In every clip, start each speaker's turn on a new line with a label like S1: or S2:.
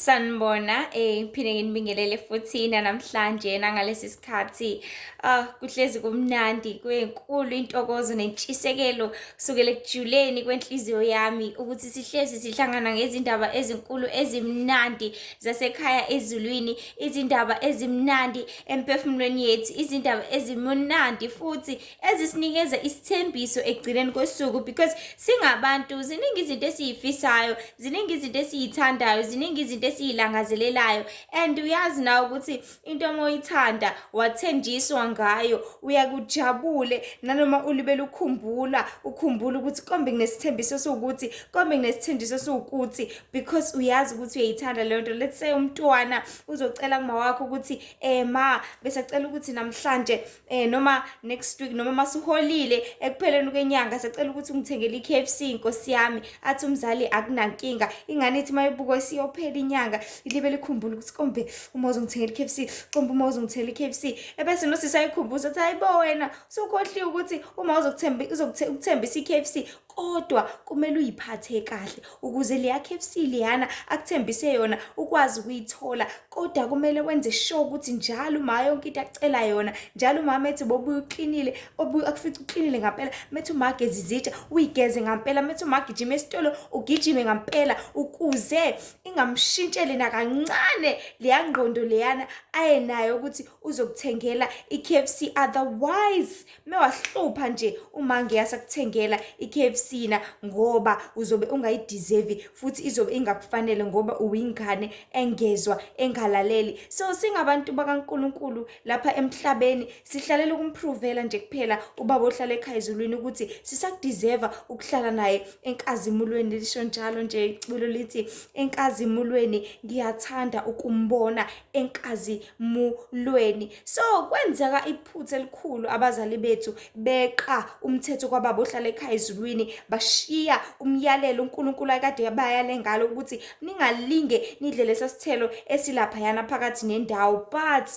S1: Sanibona, ngiphinde nginibingelele futhi namhlanje nangalesi sikhathi. Ah, kuhlezi kumnandi kwenkulu intokozo nentshisekelo kusukela ekujuleni kwenhliziyo yami ukuthi sihlezi sihlangana ngezindaba ezinkulu ezimnandi zasekhaya ezulwini, izindaba ezimnandi emphefumulweni yethu, izindaba ezimnandi futhi ezisinikeza isithembiso ekugcineni kosuku, because singabantu ziningi izinto esiyifisayo, ziningi izinto esiyithandayo, ziningi izinto esiyilangazelelayo. And uyazi nawe ukuthi into uma uyithanda, wathenjiswa ngayo, uyakujabule nanoma ulibele ukhumbula, ukhumbula ukuthi kombe kunesithembiso esiwukuthi, kombe kunesithembiso esiwukuthi, because uyazi ukuthi uyayithanda leyo nto. Let's say umntwana uzocela kuma wakho ukuthi ma, besacela ukuthi namhlanje noma next week noma masuholile ekupheleni kwenyanga, sacela ukuthi ungithengele i-KFC, inkosi yami. Athi umzali, "Akunankinga." Ingane ithi mayibuka isiyophela inyanga, ilibe likhumbula ukuthi kombe uma uzongithengela i-KFC, kombe uma uzongithengela i-KFC. Ebese nosisi ayikhumbuza, athi, "Hayibo wena, usukhohliwe ukuthi uma uzokuthembisa i-KFC, kodwa kumele uyiphathe kahle ukuze leya KFC leyana akuthembise yona ukwazi ukuyithola. Kodwa kumele wenze sure ukuthi njalo uma yonke into akucela yona, njalo uma ethi bobuya uklinile, obuya akufica uklinile ngampela, methi uma geza izitsha, uyigeze ngampela, methi uma gijima esitolo, ugijime ngampela, ukuze ingamshintsheli nakancane leya ngqondo leyana ayenayo ukuthi uzokuthengela i-KFC. Otherwise mewahlupha nje uma ngeyasakuthengela i-KFC na, ngoba uzobe ungayideserve futhi izobe ingakufanele, ngoba uyingane engezwa, engalaleli. So singabantu bakaNkuluNkulu lapha emhlabeni, sihlalela ukumprovela nje kuphela ubaba ohlala ekhaya ezulwini ukuthi sisakudeserve ukuhlala naye enkazimulweni. Lisho njalo nje iculo lithi, "Enkazimulweni ngiyathanda ukumbona enkazimulweni." So kwenzeka iphutha elikhulu, abazali bethu beqa umthetho kwababa ohlala ekhaya ezulwini, bashiya umyalelo uNkulunkulu akade bayale ngalo ukuthi ningalinge nidle lesa sithelo esilaphayana phakathi nendawo, but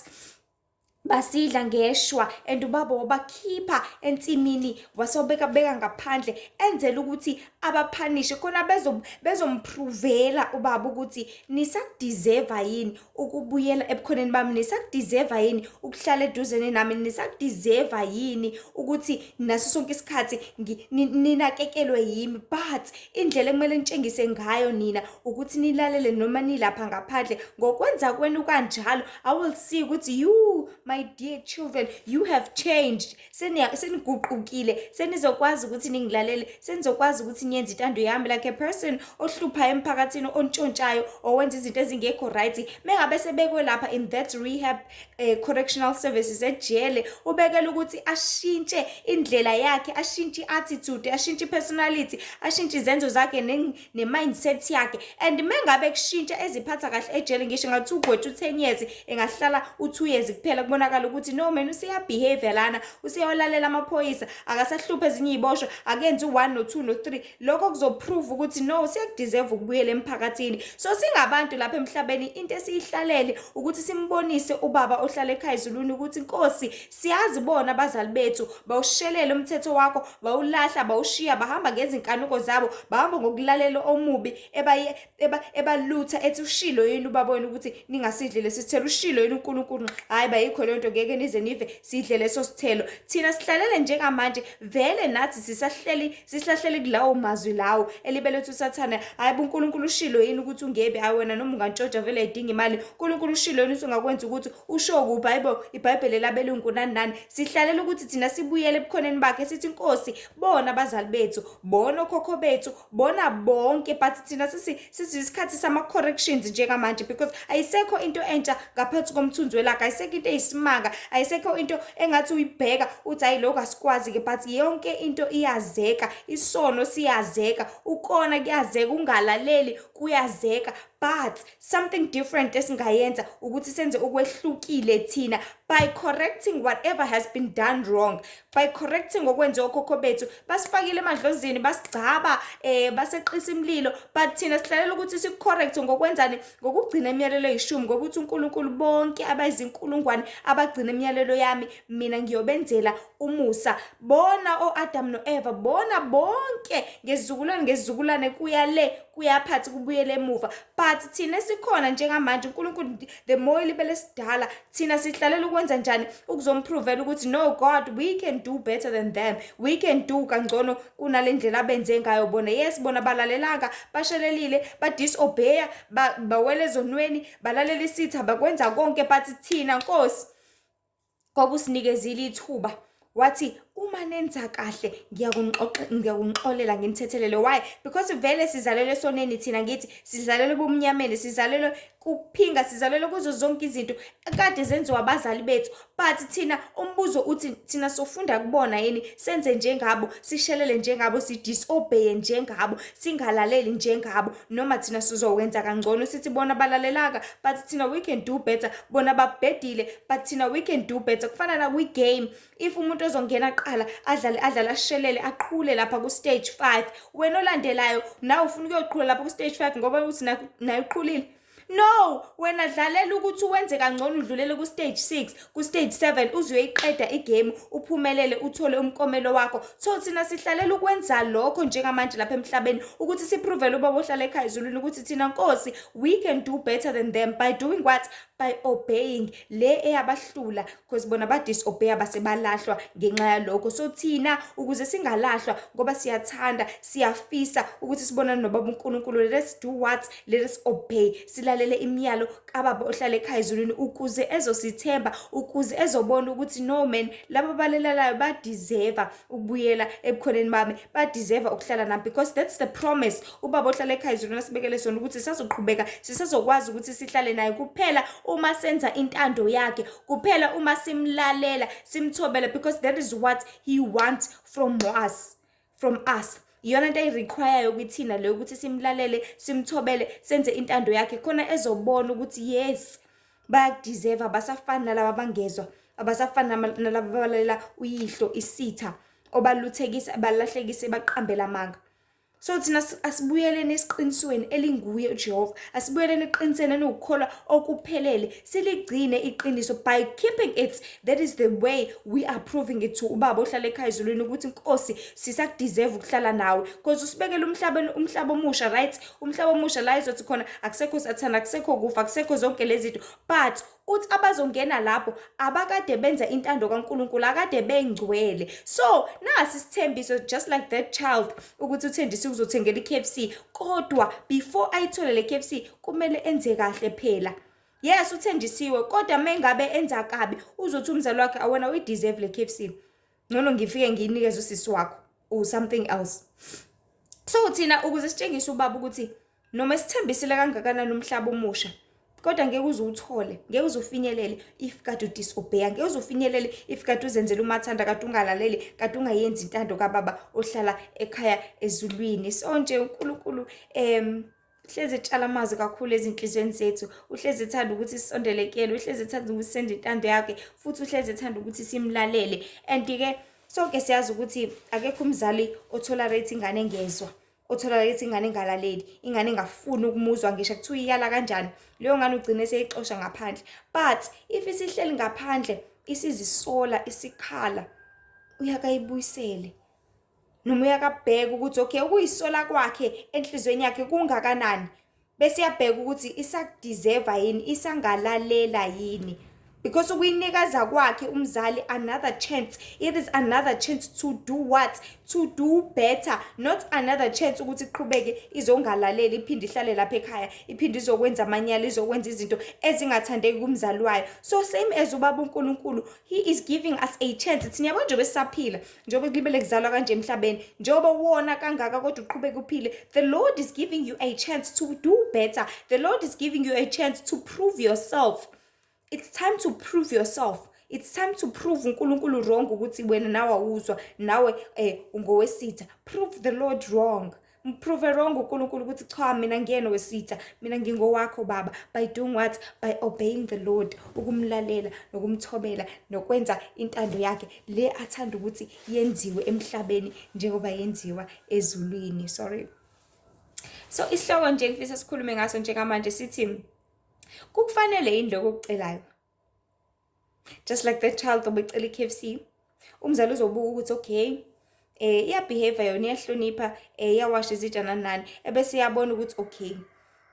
S1: basidla ngeshwa. And ubaba wabakhipha ensimini, wasobeka beka ngaphandle, enzela ukuthi abaphanishe khona bezomprovela ubaba ukuthi nisakudeserve yini ukubuyela ebukhoneni bami, nisakudeserve yini ukuhlala eduzane nami, nisakudeserve yini ukuthi naso sonke isikhathi ninakekelwe yimi. But indlela ekumele nitshengise ngayo nina ukuthi nilalele noma nilapha ngaphandle. Ngokwenza kwenu kanjalo, I will see ukuthi you, my dear children, you have changed, seniguqukile, senizokwazi ukuthi ningilalele, senizokwazi ukuthi niyenze intando yami. Like a person ohluphayo emphakathini, ontshontshayo, owenza izinto ezingekho right, mengabe sebekwe lapha in that rehab, correctional services, ejele, ubekela ukuthi ashintshe indlela yakhe, ashintshe i-attitude, ashintshe i-personality, ashintshe izenzo zakhe ne-mindset yakhe. And mengabe kushintsha, eziphatha kahle ejele, ngisho ngathi ugwetshwa u-10 years, engahlala u-2 years kuphela, kubonakala ukuthi no man, useyabehave lana, useyolalela amaphoyisa, akasahluphi ezinye iy'boshwa, akenzi u-1 no-2 no-3. Lokho kuzoprove ukuthi no, useyakudeserve ukubuyela emphakathini. So singabantu lapha emhlabeni, into esiyihlalele ukuthi simbonise ubaba ohlala ekhaya ezulwini ukuthi, Nkosi, siyazi bona abazali bethu bawushelela umthetho wakho, bawulahla, bawushiya, bahamba ngezinkanuko zabo, bahamba ngokulalela omubi ebalutha ethi, "Ushilo yini ubaba wena ukuthi ningasidli lesi sithelo? Ushilo yini uNkulunkulu? Hayi, bayikho leyo nto, ngeke nize nive sidle leso sithelo." Thina sihlalele njengamanje vele nathi sisahleli, sihlahlele kulawo mazwi lawo elibelethu uSathane. "Hayi bo, uNkulunkulu ushilo yini ukuthi ungebi? Hayi wena, noma ungantshontsha, vele ayidinga imali. UNkulunkulu ushilo yini ukuthi ungakwenza ukuthi usho kuphi? Hayi bo, iBhayibheli labelungu, nani nani." Sihlalela ukuthi thina sibuyele ebukhoneni bakhe, sithi, "Inkosi, bona abazali bethu, bona okhokho bethu, bona bonke, but thina sisi isikhathi sama-corrections njengamanje, because ayisekho into entsha ngaphansi komthunzi welanga, ayisekho into eyisimanga, ayisekho into engathi uyibheka uthi, 'Hayi, lokhu asikwazi-ke.' But yonke into iyazeka, isono siyazeka, ukona kuyazeka, ungalaleli kuyazeka. But something different esingayenza ukuthi senze okwehlukile thina by correcting whatever has been done wrong, by correcting okwenziwa okhokho bethu. Basifakile emadlozini, basigcaba, baseqisa imililo, but thina sihlalela ukuthi sikucorrect ngokwenzani? Ngokugcina imiyalelo eyishumi, ngokuthi uNkulunkulu, 'Bonke abayizinkulungwane abagcina imiyalelo yami, mina ngiyobenzela umusa.' Bona o-Adam no-Eva, bona bonke ngezizukulwane ngezizukulwane, kuya le, kuya phansi, kubuyele emuva. But But thina esikhona njengamanje, uNkulunkulu the more libele sidala, thina sihlalela ukwenza njani? Ukuzomprovela ukuthi, no God, we can do better than them, we can do kangcono kunale ndlela abenze ngayo bona. Yes, bona balalelanga, bashelelile, badisobeya, bawela ezonweni, balalela isitha, bakwenza konke, but thina, Nkosi, ngoba usinikezile ithuba, wathi uma nenza kahle ngiyakunixolela, nginithethelele. Why? Because vele sizalelwe esoneni thina, ngithi sizalelwe ebumnyameni, sizalelwe kuphinga, sizalelwe kuzo zonke izinto kade zenziwa abazali bethu. But thina, umbuzo uthi, thina sofunda kubona yini, senze njengabo, sishelele njengabo, sidisobeye njengabo, singalaleli njengabo, noma thina sizokwenza kangcono, sithi bona balalelanga, but thina we can do better, bona babhedile, but thina we can do better? Kufana nakwi-game, if umuntu ozongena kuqala adlale, adlale, ashelele, aqhule lapha ku-stage 5, wena olandelayo nawe ufuna ukuyoqhula lapha ku-stage 5 ngoba uthi naye uqhulile? No, wena dlalela ukuthi wenze kangcono, udlulele ku-stage 6, ku-stage 7, uze uyoyiqeda igame, uphumelele, uthole umklomelo wakho. So thina sihlalela ukwenza lokho njengamanje lapha emhlabeni, ukuthi siprovele ubaba ohlala ekhaya ezulwini ukuthi thina, Nkosi, we can do better than them. By doing what? By obeying le eyabahlula, because bona badisobeya, base balahlwa ngenxa yalokho. So thina, ukuze singalahlwa, ngoba siyathanda, siyafisa ukuthi sibonane nobaba uNkulunkulu, let us do what? Let us obey, silalele imiyalo kababa ohlala ekhaya ezulwini, ukuze ezosithemba, ukuze ezobona ukuthi, no man, laba abalalelayo badeserve ukubuyela ebukhoneni bami, badeserve ukuhlala nami, because that's the promise ubaba ohlala ekhaya ezulwini asibekele sona, ukuthi sisazoqhubeka, sisazokwazi ukuthi sihlale naye kuphela uma senza intando yakhe, kuphela uma simlalela, simthobela, because that is what he wants from us. Iyona nto ayirequire kithina leyo, ukuthi simlalele, simthobele, senze intando yakhe, khona ezobona ukuthi, yes, bayakudeserve, abasafani nalaba abangezwa, abasafani nalaba abalalela uyihlo isitha, obaluthekisa, balahlekise, baqambela amanga. So thina asibuyeleni esiqinisweni elinguye uJehova, asibuyeleni eqinisweni enokukholwa okuphelele, siligcine iqiniso. By keeping it, that is the way we are proving it to ubaba ohlala ekhaya ezulwini ukuthi, Nkosi, sisakudeserve ukuhlala nawe, because usibekele umhlaba, umhlaba omusha, right? Umhlaba omusha la izothi khona akusekho sathana, akusekho kufa, akusekho zonke lezi zinto. But uthi abazongena lapho abakade benza intando kaNkulunkulu, akade bengcwele. So nasi isithembiso, just like that child, ukuthi uthenjisiwe uzothengela i-KFC, kodwa before ayithole le KFC kumele enze kahle phela. Yes, uthenjisiwe, kodwa mengabe enza kabi, uzothi umzali wakhe, awena uyideserve le KFC, ngcono ngifike ngiyinikeze usisi wakho or something else. So thina, ukuze sitshengise ubaba ukuthi noma sithembisile kangakanani umhlaba omusha, kodwa ngeke uze uwuthole, ngeke uze ufinyelele if kade udisobeya, ngeke uze ufinyelele if kade uzenzela umathanda, kade ungalaleli, kade ungayenzi intando kababa ohlala ekhaya ezulwini. So nje uNkulunkulu uhlezi etshala amazwi kakhulu ezinhliziyweni zethu, uhlezi ethanda ukuthi sisondele kuyena, uhlezi ethanda ukuthi senze intando yakhe, futhi uhlezi ethanda ukuthi simlalele. And-ke sonke siyazi ukuthi akekho umzali otolerate ingane engezwa, otolerate ingane engalaleli, ingane engafuni ukumuzwa, ngisho kuthiwa iyala kanjani, leyo ngane ugcine seyixosha ngaphandle. But if isihleli ngaphandle, isizisola, isikhala, uyakayibuyisele noma uyakabheka ukuthi, okay, ukuyisola kwakhe enhliziyweni yakhe kungakanani, bese iyabheka ukuthi isakudeserve yini, isangalalela yini, because ukuyinikeza kwakhe umzali another chance, it is another chance to do what? To do better, not another chance ukuthi iqhubeke izongalaleli, iphinde ihlale lapha ekhaya, iphinde izokwenza amanyala, izokwenza izinto ezingathandeki kumzali wayo. So same as ubaba uNkulunkulu, he is giving us a chance. Thina, yabo, njengoba sisaphila, njengoba kulibele kuzalwa kanje emhlabeni, njengoba wona kangaka kodwa uqhubeke uphile, the Lord is giving you a chance to do better. The Lord is giving you a chance to prove yourself. It's time to prove yourself. It's time to prove uNkulunkulu wrong, ukuthi wena nawe awuzwa, nawe ungowesitha. Prove the Lord wrong, prove wrong uNkulunkulu ukuthi, cha, mina ngiyena wesitha, mina ngingowakho baba. By doing what? By obeying the Lord, ukumlalela nokumthobela nokwenza intando yakhe le athanda ukuthi yenziwe emhlabeni njengoba yenziwa ezulwini. Sorry. So isihloko nje ngifisa sikhulume ngaso njengamanje sithi, kukufanele yini lokho okucelayo? Just like that child obecela i-KFC, umzali uzobuka ukuthi, okay, iyabehave yona, iyahlonipha, iyawasha izitsha, nani nani, ebese iyabona ukuthi, okay,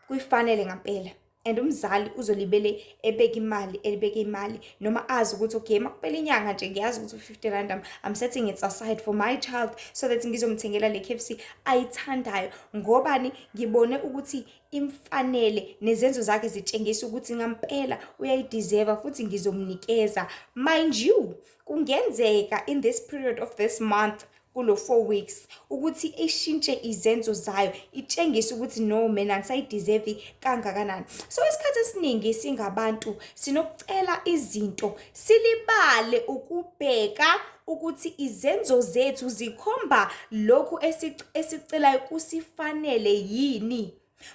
S1: Kuyifanele ngampela and umzali uzolibele ebeka imali, ebeke imali, noma azi ukuthi okay, makuphela inyanga nje ngiyazi ukuthi u-R50 I'm setting it aside for my child so that ngizomthengela le KFC ayithandayo. Ngobani? Ngibone ukuthi imfanele, nezenzo zakhe zitshengisa ukuthi ngampela uyayideserve, futhi ngizomnikeza. Mind you, kungenzeka in this period of this month, kulo 4 weeks, ukuthi ishintshe izenzo zayo, itshengise ukuthi no, mina angisayideserve kangakanani. So isikhathi esiningi singabantu sinokucela izinto, silibale ukubheka ukuthi izenzo zethu zikhomba lokhu esicelayo kusifanele yini.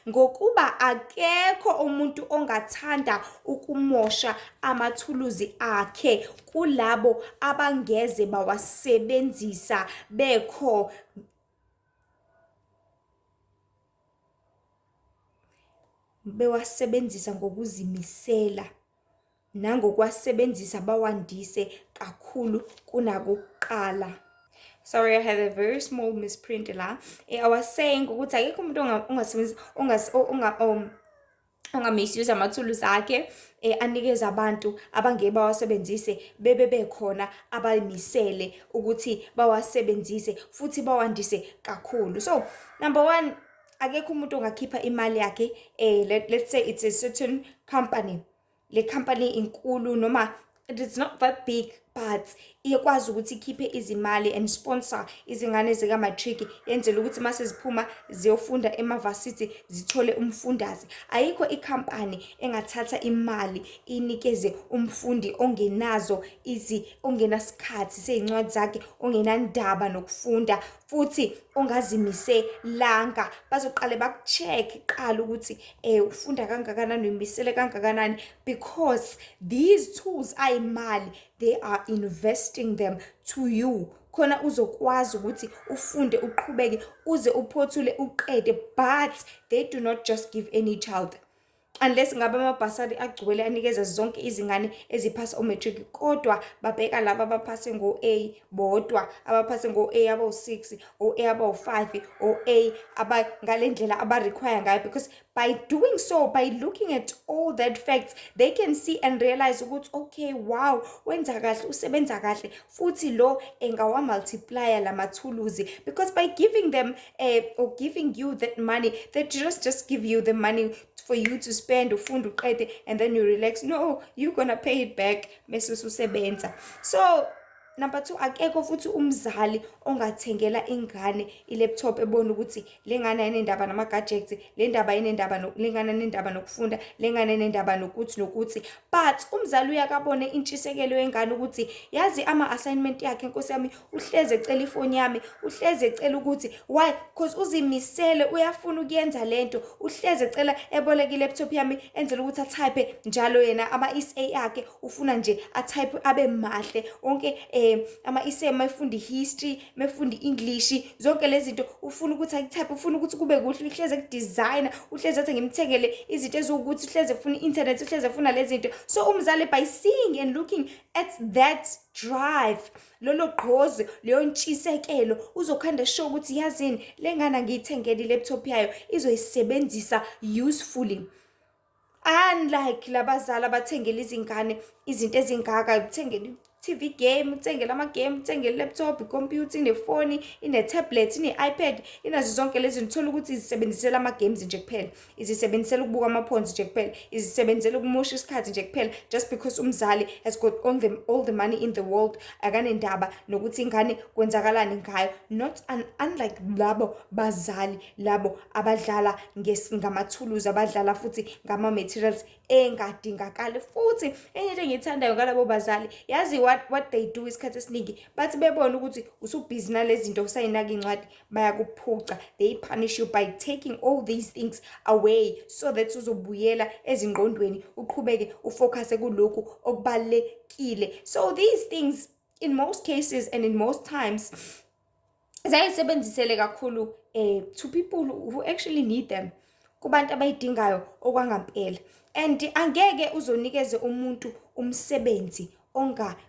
S1: Ngokuba akekho umuntu ongathanda ukumosha amathuluzi akhe kulabo abangeze bawasebenzisa bekho bewasebenzisa ngokuzimisela nangokuwasebenzisa bawandise kakhulu kunakuqala. Sorry, I had a very small misprint la. I was saying ukuthi akekho umuntu ongasebenzisa onga-misuse amathuluzi akhe, anikeze abantu abangeke bawasebenzise bebe bekhona abayimisele ukuthi bawasebenzise futhi bawandise kakhulu. So number one, akekho umuntu ongakhipha imali yakhe, let's say it's a certain company, le company inkulu noma it is not that big, but iyakwazi ukuthi ikhiphe izimali and sponsor izingane zika-matric, yenzela ukuthi mase ziphuma ziyofunda emavasithi zithole umfundaze. Ayikho ikhampani engathatha imali inikeze umfundi ongenazo izi ongenasikhathi sey'ncwadi zakhe, ongenandaba nokufunda futhi ongazimiselanga. Bazoqale baku-check kuqala ukuthi ufunda kangakanani, uyimisele kangakanani, because these tools ayimali, they are investing them to you khona uzokwazi ukuthi ufunde, uqhubeke uze uphothule, uqede. But they do not just give any child, unless ngabe amabhasari agcwele anikeza zonke izingane eziphasa u-matric, kodwa babheka laba abaphase ngo-A bodwa, abaphase ngo-A abawu-6, o-A abawu-5, o-A aba ngale ndlela aba-require ngayo, because by doing so, by looking at all that facts, they can see and realize ukuthi okay, wow, wenza kahle, usebenza kahle, futhi lo engawa-multiplya lamathuluzi, because by giving them or giving you that money, they just give you the money for you to spend, ufunde uqede, and then you relax. No, you're gonna pay it back bese ususebenza. So number two, akekho futhi umzali ongathengela ingane i-laptop ebona ukuthi le ngane ayinendaba nama-gadgets, le ndaba ayinendaba, le ngane ayinendaba nokufunda, le ngane ayinendaba nokuthi nokuthi. But umzali uyakabone intshisekelo yengane ukuthi yazi ama-assignment yakhe, nkosi yami, uhleze ecela ifoni yami, uhleze ecela ukuthi why, 'cause uzimisele, uyafuna ukuyenza lento, uhleze ecela eboleka i-laptop yami enzela ukuthi atype njalo yena ama-essay akhe, ufuna nje atype abe mahle wonke ama-essay, mayefunda i-history, mayefunda i-English, zonke lezi zinto ufuna ukuthi ayitype, ufuna ukuthi kube kuhle, uhleze ekudesigner, uhleze athi ngimthengele izinto eziwukuthi, uhleze efuna i-internet, uhleze efuna lezi zinto. So umzali, by seeing and looking at that drive, lolo gqozi, leyo ntshisekelo, uzokhanda sure ukuthi yazini, le ngane ngiyithengele i-laptop yayo, izoyisebenzisa usefully, unlike labazali abathengela izingane izinto ezingaka, uthengele i-TV game, uthengele ama-game, uthengele i-laptop, ikhompyutha, inefoni, ine-tablet, ine-iPad, inazo zonke lezi zinto. Uthola ukuthi izisebenzisela ama-games nje kuphela, izisebenzisela ukubuka ama-porns nje kuphela, izisebenzisela ukumosha isikhathi nje kuphela, just because umzali has got all the money in the world, akanendaba nokuthi ingane kwenzakalani ngayo. Not unlike labo bazali labo abadlala ngamathuluzi, abadlala futhi ngama-materials engadingakali. Futhi enye into engiyithandayo ngalabo bazali, yazi what they do isikhathi esiningi, bathi bebona ukuthi usubhizi nalezi zinto, usayinaka iy'ncwadi, bayakuphuca. They punish you by taking all these things away so that uzobuyela ezingqondweni, uqhubeke ufocuse kulokhu okubalulekile. So these things, in most cases and in most times, ziyayisebenzisele kakhulu to people who actually need them, kubantu abayidingayo okwangampela. And angeke uzonikeze umuntu umsebenzi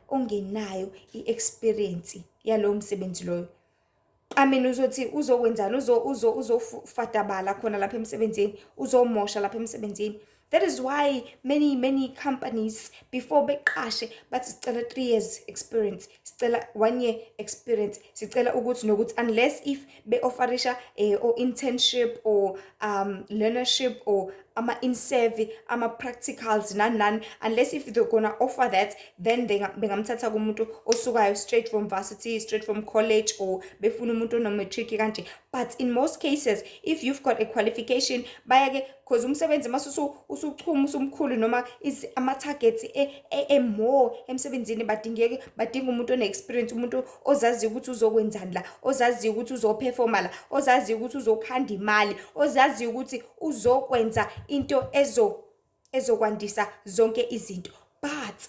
S1: ongenayo i-experience yalowo msebenzi loyo. I mean, uzothi uzokwenzani? Uzofadabala khona lapha emsebenzini, uzomosha lapha emsebenzini. That is why many, many companies, before beqashe, bathi sicela 3 years experience, sicela 1 year experience, sicela ukuthi nokuthi, unless if be-offerisha or internship or learnership or ama-inserve, ama-practicals, nani nani. Unless if they're gonna offer that, then bengamthatha kumuntu osukayo straight from varsity, straight from college, or befuna umuntu ono-matric kanje. But in most cases, if you've got a qualification, bayake, 'cause umsebenzi mase usuchuma, usumkhulu, noma ama-targets e-more emsebenzini, badingeke badinga umuntu one-experience, umuntu ozaziyo ukuthi uzokwenzani la, ozaziyo ukuthi uzoperforma la, ozaziyo ukuthi uzokhanda imali, ozaziyo ukuthi uzokwenza into ezokwandisa zonke izinto. But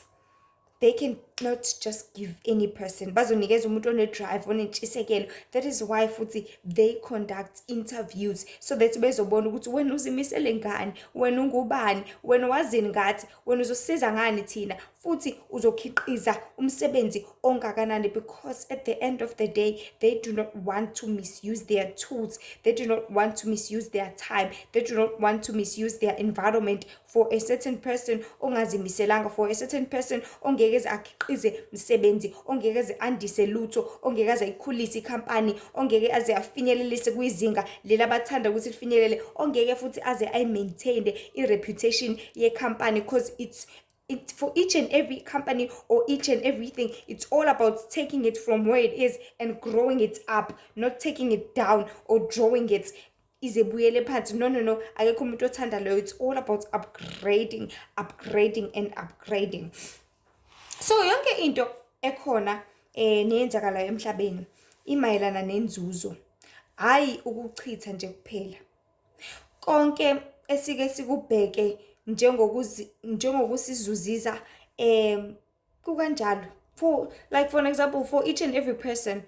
S1: they can not just give any person. Bazonikeza umuntu one-drive, onentshisekelo. That is why futhi they conduct interviews, so that bezobona ukuthi wena uzimisele ngani, wena ungubani, wena wazini ngathi, wena uzosiza ngani thina, futhi uzokhiqiza umsebenzi ongakanani, because at the end of the day they do not want to misuse their tools, they do not want to misuse their time, they do not want to misuse their environment for a certain person ongazimiselanga, for a certain person ongeke eze akhiqize msebenzi, ongeke eze andise lutho, ongeke aze ayikhulise ikhampani, ongeke aze afinyelelise kwizinga leli abathanda ukuthi lifinyelele, ongeke futhi aze ayi-maintain i-reputation yekhampani, because it's it for each and every company or each and everything, it's all about taking it from where it is and growing it up, not taking it down or drawing it ize buyele phansi. No, no, no, akekho umuntu othanda leyo. It's all about upgrading, upgrading and upgrading. So yonke into ekhona neyenzakalayo emhlabeni imayelana nenzuzo, hayi ukuchitha nje kuphela. Konke esike sikubheke njengokusizuzisa, kukanjalo. For like, for an example, for each and every person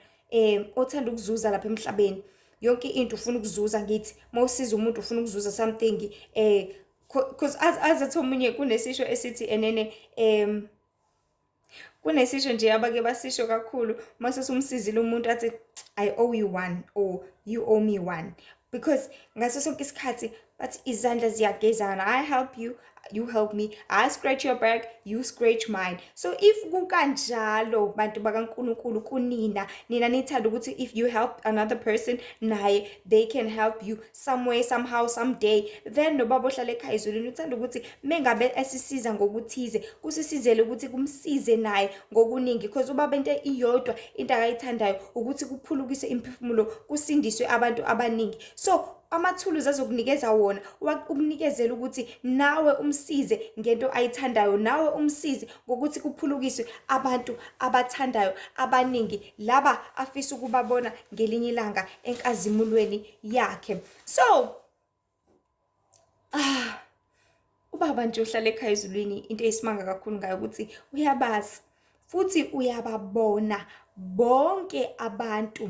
S1: othanda ukuzuza lapha emhlabeni, yonke into ufuna ukuzuza. Ngithi mawusiza umuntu, ufuna ukuzuza something, 'cause as athi omunye, kunesisho esithi enene, kunesisho nje abake basisho kakhulu, mase sumsizile umuntu, athi, "I owe you one" or "You owe me one," because ngaso sonke isikhathi bathi izandla ziyagezana. I help you, you help me. I scratch your back, you scratch mine. So if kukanjalo, bantu bakaNkulunkulu, kunina nina nithanda ukuthi if you help another person, naye they can help you somewhere, somehow, someday, then nobaba ohlala ekhaya ezulwini uthanda ukuthi mengabe esisiza ngokuthize, kusisizele ukuthi kumsize naye ngokuningi, because ubaba into iyodwa into akayithandayo ukuthi kuphulukise imphefumulo, kusindiswe abantu abaningi. So amathuluzi azokunikeza wona, ukunikezela ukuthi nawe umsize ngento ayithandayo, nawe umsize ngokuthi kuphulukiswe abantu abathandayo abaningi, laba afisa ukubabona ngelinye ilanga enkazimulweni yakhe. So ubaba nje ohlala ekhaya ezulwini, into eyisimanga kakhulu ngayo ukuthi uyabazi futhi uyababona bonke abantu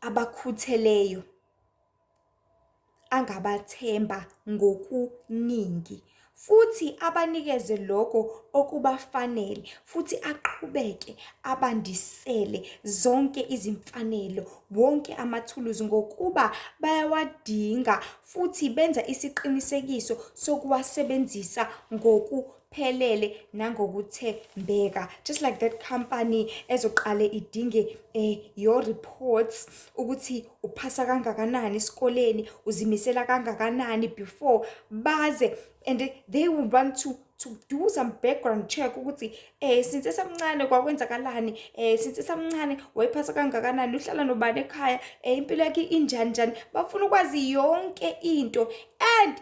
S1: abakhutheleyo angabathemba ngokuningi, futhi abanikeze lokho okubafanele, futhi aqhubeke abandisele zonke izimfanelo, wonke amathuluzi, ngokuba bayawadinga futhi benza isiqinisekiso sokuwasebenzisa ngokuphelele nangokuthembeka, just like that company ezoqale idinge your reports ukuthi uphasa kangakanani esikoleni, uzimisela kangakanani, before baze, and they will want to do some background check ukuthi since esamncane kwakwenzakalani, since esamncane wayephasa kangakanani, uhlala nobani ekhaya, impilo yakhe injani njani. Bafuna ukwazi yonke into. And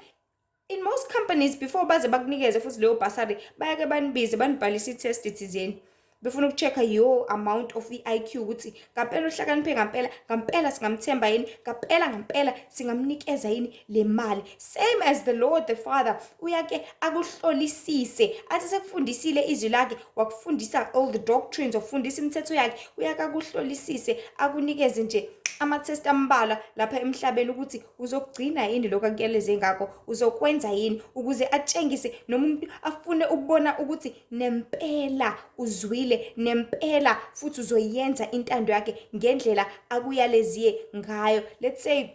S1: in most companies, before baze bakunikeze futhi leyo bursary, bayake banibize, banibhalise i-test thizeni, befuna uku-check-a your amount of i-IQ, ukuthi ngampela uhlakaniphe ngampela ngampela, singamthemba yini ngampela ngampela, singamnikeza yini le mali. Same as the Lord the Father, uyake akuhlolisise, athi sekufundisile izwi lakhe, wakufundisa all the doctrines, wakufundisa imithetho yakhe, uyake akuhlolisise, akunikeze nje. Ama-test ambalwa lapha emhlabeni ukuthi uzokugcina yini lokhu akuyaleze ngakho, uzokwenza yini, ukuze atshengise noma umuntu afune ukubona ukuthi nempela uzwile, nempela futhi uzoyenza intando yakhe ngendlela akuyaleziye ngayo. Let's say,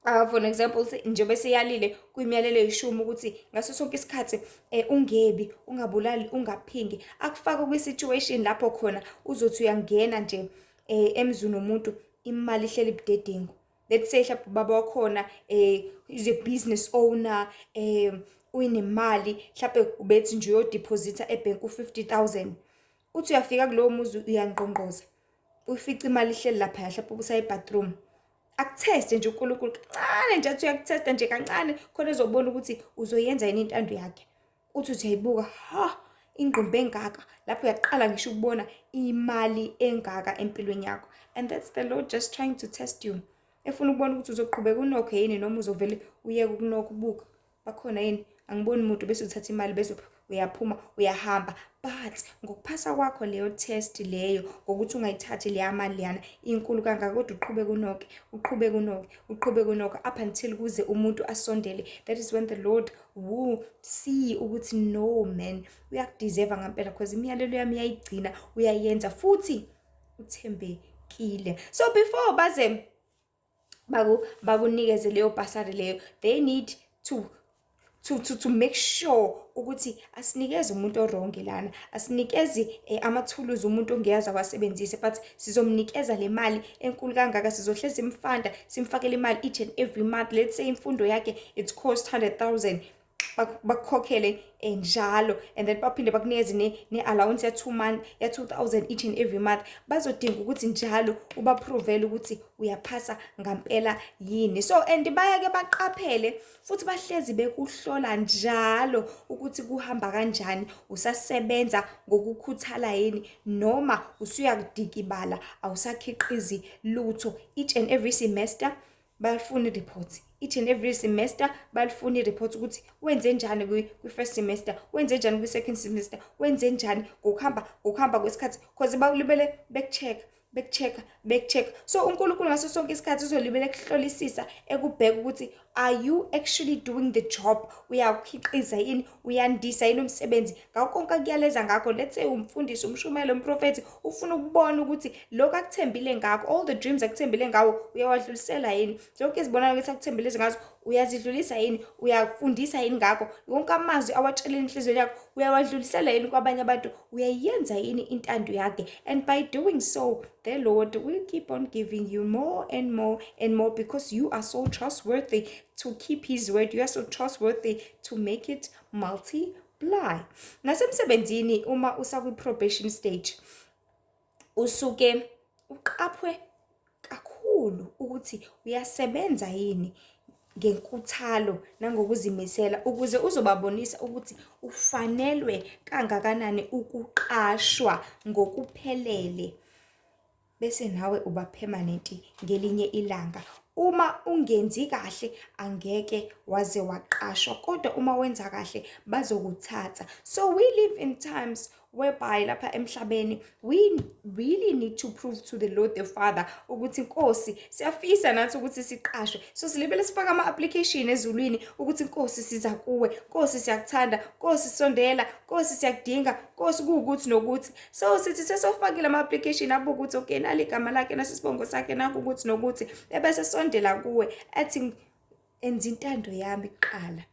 S1: for an example, njengoba seyalile kwimiyalelo eyishumi ukuthi ngaso sonke isikhathi ungebi, ungabulali, ungaphingi, akufake kwi-situation lapho khona uzothi uyangena nje emzini womuntu, imali ihleli budedengu. Let's say mhlawumbe ubaba wakhona is a business owner, uyinemali, mhlambe ubethi nje uyodeposita ebhenki u-50,000. Uthi uyafika kulowo muzi, uyangqongqoza, ufica imali ihleli laphaya, mhlawumbe ubusaye-bathroom. Akutheste nje uNkulunkulu kancane nje, athi uyakuthesta nje kancane khona ezobona ukuthi uzoyenza yini intando yakhe. Uthi uyayibuka, ha, ingqumbe engaka lapho, uyaqala ngisho ukubona imali engaka empilweni yakho, and that's the Lord just trying to test you, efuna ukubona ukuthi uzoqhubeka unokhe yini noma uzovele uyeke ukunokha, ubuka bakhona yini, angiboni muntu, bese uthatha imali, bese uyaphuma, uyahamba. But ngokuphasa kwakho leyo test leyo, ngokuthi ungayithathi leya mali leyana inkulu kangaka, kodwa uqhubeke unokhe, uqhubeke unokhe, uqhubeke unokhe up until kuze umuntu asondele, that is when the Lord will see ukuthi no man, uyakudeserve ngampela, because imiyalelo yami uyayigcina, uyayenza futhi uthembekile. So before baze bakunikeze leyo bursary leyo, they need to make sure ukuthi asinikeze umuntu o-wrong lana, asinikezi amathuluzi umuntu ongeyazi awasebenzise, but sizomnikeza le mali enkulu kangaka, sizohlezi simfunda, simfakele imali each and every month. Let's say imfundo yakhe, it's cost 100,000, bakukhokhele njalo, and then baphinde bakunikeze ne-allowance ya 2 month, ya 2000 each and every month. Bazodinga ukuthi njalo ubaprovele ukuthi uyaphasa ngampela yini. So and bayake baqaphele futhi bahlezi bekuhlola njalo ukuthi kuhamba kanjani, usasebenza ngokukhuthala yini noma usuyakudikibala, awusakhiqizi lutho. Each and every semester bayafuna i-report, each and every semester balifuna i-report ukuthi wenze njani kwi-first semester, wenze njani kwi-second semester, wenze njani ngokuhamba kwesikhathi, 'cause balibele beku-check, beku-check-a, beku-check-a. So uNkulunkulu ngaso sonke isikhathi uzolibele ekuhlolisisa, ekubheka ukuthi are you actually doing the job, uyawukhiqiza yini, uyandisa yini umsebenzi ngakho konke akuyaleza ngakho. Let's say umfundisi, umshumeli, umprofethi, ufuna ukubona ukuthi lokhu akuthembile ngakho, all the dreams akuthembile ngawo, uyawadlulisela yini, zonke izibonakaliso akuthembile ngazo uyazidlulisa yini, uyafundisa yini ngakho, wonke amazwi awatshelile enhliziyweni yakho uyawadlulisela yini kwabanye abantu, uyayenza yini intando yakhe. And by doing so, the Lord will keep on giving you more and more and more, because you are so trustworthy to keep his word, you are so trustworthy to make it multiply. Nasemsebenzini, uma usakwi-probation stage, usuke uqaphwe kakhulu ukuthi uyasebenza yini ngenkuthalo nangokuzimisela, ukuze uzobabonisa ukuthi ufanelwe kangakanani ukuqashwa ngokuphelele, bese nawe uba permanent ngelinye ilanga. Uma ungenzi kahle, angeke waze waqashwa, kodwa uma wenza kahle bazokuthatha. So we live in times whereby lapha emhlabeni we really need to prove to the Lord the Father ukuthi, Nkosi, siyafisa nathi ukuthi siqashwe. So silibele sifaka ama-application ezulwini ukuthi, Nkosi, siza kuwe, Nkosi, siyakuthanda, Nkosi, sondela, Nkosi, siyakudinga, Nkosi, kuwukuthi nokuthi. So sithi sesofakile ama-application, abuka ukuthi okay, nali igama lakhe, nasi isibongo sakhe, nakho ukuthi nokuthi, ebese sondela kuwe athi, enza intando yami kuqala,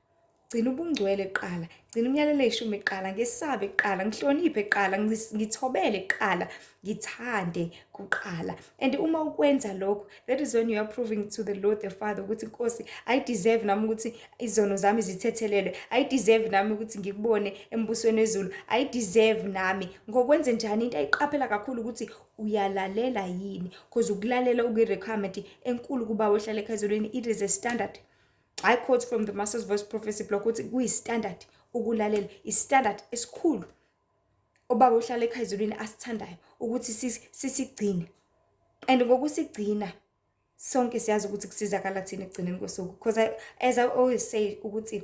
S1: gcina ubungcwele kuqala, gcina umyalelo eyishumi kuqala, ngesabe kuqala, ngihloniphe kuqala, ngithobele kuqala, ngithande kuqala. And uma ukwenza lokho, that is when you are proving to the Lord the Father ukuthi, Nkosi, I deserve nami ukuthi izono zami zithethelelwe, I deserve nami ukuthi ngikubone embusweni wezulu, I deserve nami. Ngokwenze njani? Into ayiqaphela kakhulu ukuthi uyalalela yini, because ukulalela okuyi-requirement enkulu kuBaba ohlala ekhaya ezulwini. It is a standard. I quote from the Master's Voice Prophecy Blog ukuthi kuyi-standard ukulalela, i-standard esikhulu obaba ohlala ekhaya ezulwini asithandayo ukuthi sisigcine. And ngokusigcina, sonke siyazi ukuthi kusizakala thina ekugcineni kosuku, because as I always say ukuthi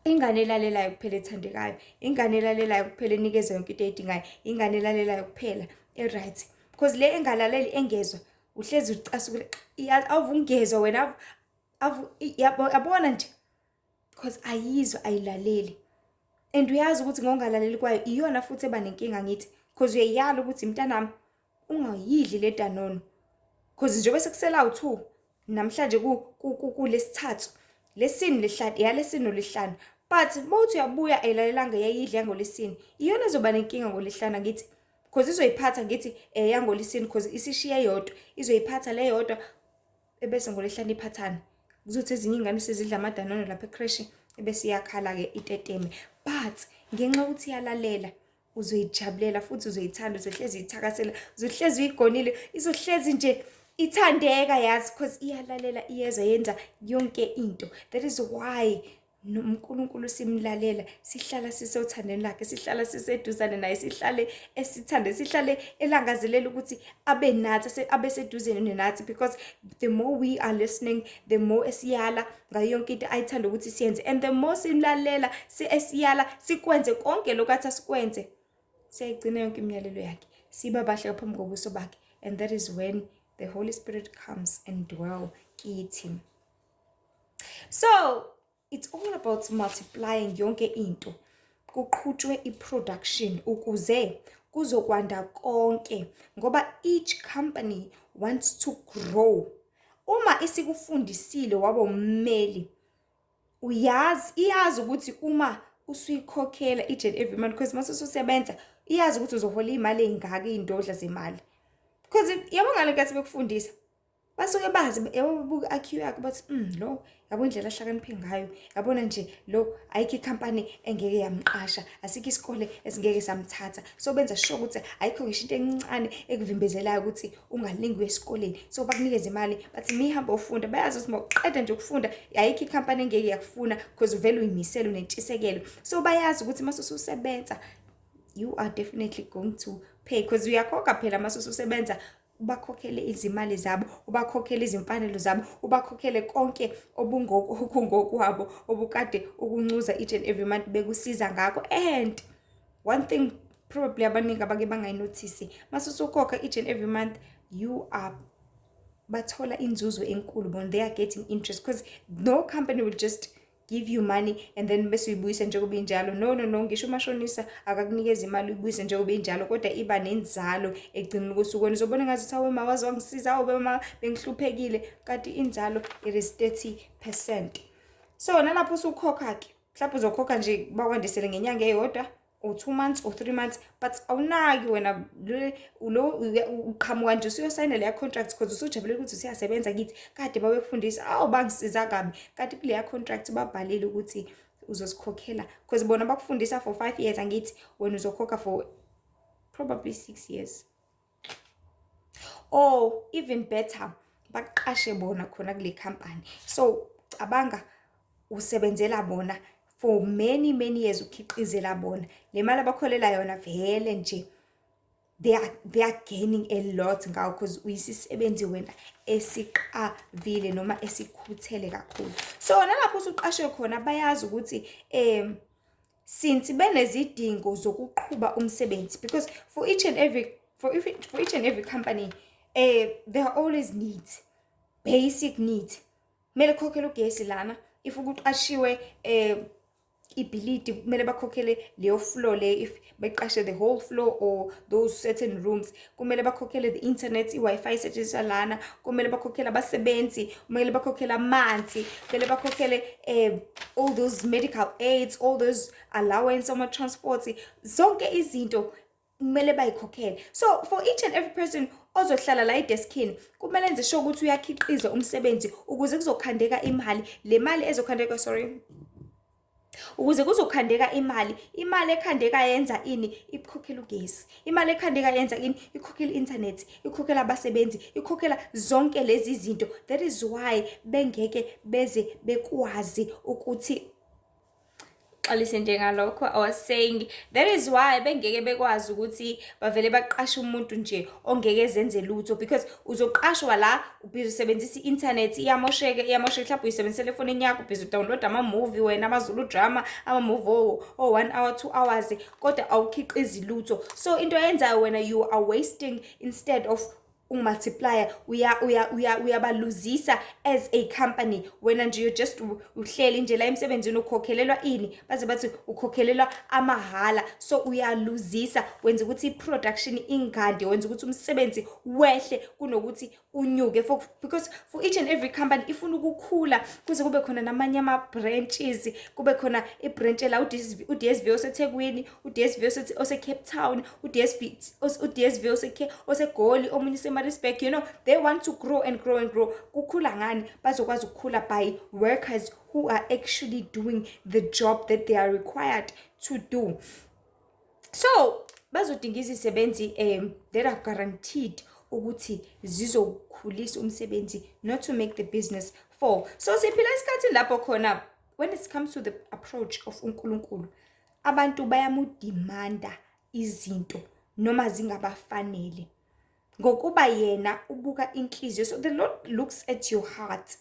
S1: ingane elalelayo kuphela ethandekayo, ingane elalelayo kuphela enikezwa yonke into eyidingayo, ingane elalelayo kuphela e-right, because le engalaleli, engezwa Uhlezi ucasukile, awuvungezwa wena, yabona nje, because ayizwa, ayilaleli. And uyazi ukuthi ngokungalaleli kwayo iyona futhi eba nenkinga, ngithi, because uyayala ukuthi, "Mntanami, ungayidli le Danono," because njengoba sekusela u-2 namhlanje, kulesithathu, lesine, lehlanu, yalesine nolesihlanu, but mawuthi uyabuya ayilalelanga, yayidla yangolesine, iyona ezoba nenkinga ngolesihlanu, angithi? Because izoyiphatha, ngithi, yangolesine, because isishiye yodwa, izoyiphatha le yodwa, ebese ngolesihlanu iphathane. Kuzothi ezinye iy'ngane sezidla amaDanono lapha e-creche, ebese iyakhala-ke iteteme. But ngenxa yokuthi iyalalela, uzoyijabulela futhi uzoyithanda, uzohlezi uyithakasela, uzohlezi uyigonile, izohlezi nje ithandeka, yazi, because iyalalela, iyezwa, yenza yonke into. That is why noNkulunkulu simlalela, sihlala sisothandweni lakhe, sihlala siseduzane naye, sihlale esithande, sihlale elangazelela ukuthi abe nathi, abe seduze nathi, because the more we are listening, the more esiyala ngayo yonke into ayithanda ukuthi siyenze, and the more simlalela, esiyala, sikwenze konke lokhu athi asikwenze, siyayigcina yonke imiyalelo yakhe, siba bahle phambi kobuso bakhe, and that is when the Holy Spirit comes and dwell kithi. So it's all about multiplying yonke into, kuqhutshwe i-production ukuze kuzokwanda konke, ngoba each company wants to grow. Uma isikufundisile waba ummeli, uyazi, iyazi ukuthi uma usuyikhokhela each and every month, because mase ususebenza iyazi ukuthi uzohola iy'mali ey'ngaka, iy'ndodla zemali, because yabo, ngale nkathi bekufundisa basuke bazi, yabo, babuka i-IQ yakho, bathi, lo, yabo, indlela ahlakaniphe ngayo, yabona nje lo, ayikho ikhampani engeke yamqasha, asikho isikole esingeke samthatha." So benza sure ukuthi ayikho ngisho into encane ekuvimbezelayo ukuthi ungalingi uye esikoleni. So bakunikeza imali, bathi, "Mihamba ufunda." Bayazi ukuthi mawuqeda nje ukufunda ayikho ikhampani engeke yakufuna, because uvele uyimisele, unentshisekelo. So bayazi ukuthi mase ususebenza you are definitely going to pay, because uyakhokha phela mase ususebenza, ubakhokhele izimali zabo, ubakhokhele izimfanelo zabo, ubakhokhele konke okungokwabo obukade ukuncuza each and every month bekusiza ngakho. And one thing probably abaningi abake bangayinothisi, mase usukhokha each and every month, you are bathola inzuzo enkulu bona. They are getting interest, because no company will just give you money and then bese uyibuyisa njengoba injalo. No, no, no. Ngisho umashonisa akakunikeza imali uyibuyise njengoba injalo, kodwa iba nenzalo ekugcineni kosuku. Wena uzobona ngathi, "Hawe ma, waze wangisiza, awu ma, bengihluphekile," kanti inzalo, it is 30%. So nalapho usukhokha-ke, mhlawumbe uzokhokha nje, bakwandisele ngenyanga eyodwa or 2 months or 3 months, but awunaki wena, lo uqhamuka nje usuyosayina leya contract because usujabulela ukuthi usuyasebenza kithi, kade babekufundisa, awu, bangisiza kabi, kanti kuleya contract babhalile ukuthi uzosikhokhela, because bona bakufundisa for 5 years, angithi? Wena uzokhokha for probably 6 years, or even better, baqashe bona khona kule company. So cabanga, usebenzela bona for many, many years, ukhiqizela bona le mali abakholela yona vele nje. They are gaining a lot ngawo, because uyisisebenzi wena esiqavile noma esikhuthele kakhulu. So nalapho usuqashwe khona, bayazi ukuthi since benezidingo zokuqhuba umsebenzi, because for each and every company there are always needs, basic needs. Kumele kukhokhele ugesi lana if kuqashiwe ibhilidi, kumele bakhokhele leyo floor le if beqashe the whole floor or those certain rooms, kumele bakhokhele the internet, i-Wi-Fi isetshenziswa lana, kumele bakhokhele abasebenzi, kumele bakhokhele amanzi, kumele bakhokhele all those medical aids, all those allowance, ama-transport, zonke izinto kumele bayikhokhele. So for each and every person ozohlala la edeskini, kumele enze sure ukuthi uyakhiqiza umsebenzi ukuze kuzokhandeka imali. Le mali ezokhandeka, sorry, ukuze kuzokhandeka imali. Imali ekhandeka yenza ini? Ikhokhela ugesi. Imali ekhandeka yenza ini? Ikhokhela i-internet, ikhokhela abasebenzi, ikhokhela zonke lezi zinto. That is why bengeke beze bekwazi ukuthi, xolise nje ngalokho, I was saying that is why bengeke bekwazi ukuthi bavele baqashe umuntu nje ongeke ezenze lutho, because uzoqashwa la, ubhizi usebenzisa i-internet, iyamosheka, iyamosheka, mhlawumbe uyisebenzisela efonini yakho, ubhizi udownload ama-movie wena, amaZulu drama, ama-movie o-1 hour, 2 hours, kodwa awukhiqizi lutho. So into oyenzayo wena, you are wasting instead of Uku-multiplya uyabaluzisa as a company. Wena nje you just uhleli nje la emsebenzini, ukhokhelelwa ini, baze bathi ukhokhelelwa amahhala. So uyaluzisa, wenza ukuthi i-production ingandi, wenza ukuthi umsebenzi wehle kunokuthi unyuke, for because for each and every company ifuna ukukhula kuze kube khona namanye ama-branches, kube khona i-branch la u-DSV oseThekwini, u-DSV ose-Cape Town, u-DSV oseGoli, omunye useMaritzburg. They want to grow and grow and grow. Kukhula ngani? Bazokwazi ukukhula by workers who are actually doing the job that they are required to do. So bazodinga izisebenzi that are guaranteed ukuthi zizokhulisa umsebenzi, not to make the business fall. So siphila isikhathi lapho khona, when it comes to the approach of uNkulunkulu, abantu bayamudimanda izinto noma zingabafanele, ngokuba yena ubuka inhliziyo. So the Lord looks at your heart,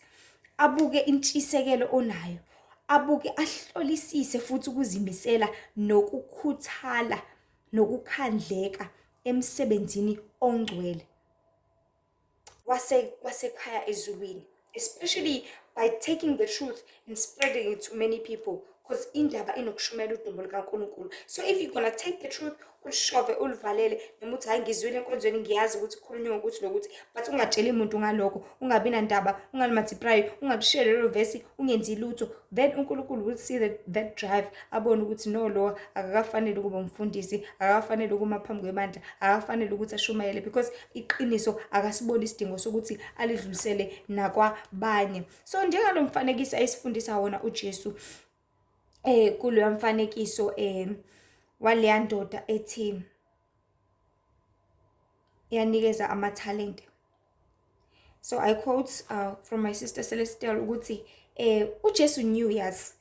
S1: abuke intshisekelo onayo, abuke, ahlolisise futhi ukuzimisela nokukhuthala nokukhandleka emsebenzini ongcwele wasekhaya ezulwini, especially by taking the truth and spreading it to many people, because indaba inokushumela udumo lukaNkulunkulu. So if you're gonna take the truth, ulishove, ulivalele, noma uthi, "Hayi, ngizwile enkonzweni, ngiyazi ukuthi kukhulunywe ngokuthi nokuthi," but ungatsheli muntu ngalokho, ungabi nandaba, ungali-multiply, ungalishare lelo vesi, ungenzi lutho, then uNkulunkulu will see that drive, abone ukuthi no, lo akakafanele ukuba umfundisi, akakafanele ukuma phambi kwebandla, akakafanele ukuthi ashumayele, because iqiniso akasiboni isidingo sokuthi alidlulisele nakwabanye. So njengalo mfanekiso ayisifundisa wona uJesu kuloya mfanekiso waleya ndoda ethi yanikeza amathalente. So I quote from my sister Celestial ukuthi uJesu knew, yazi,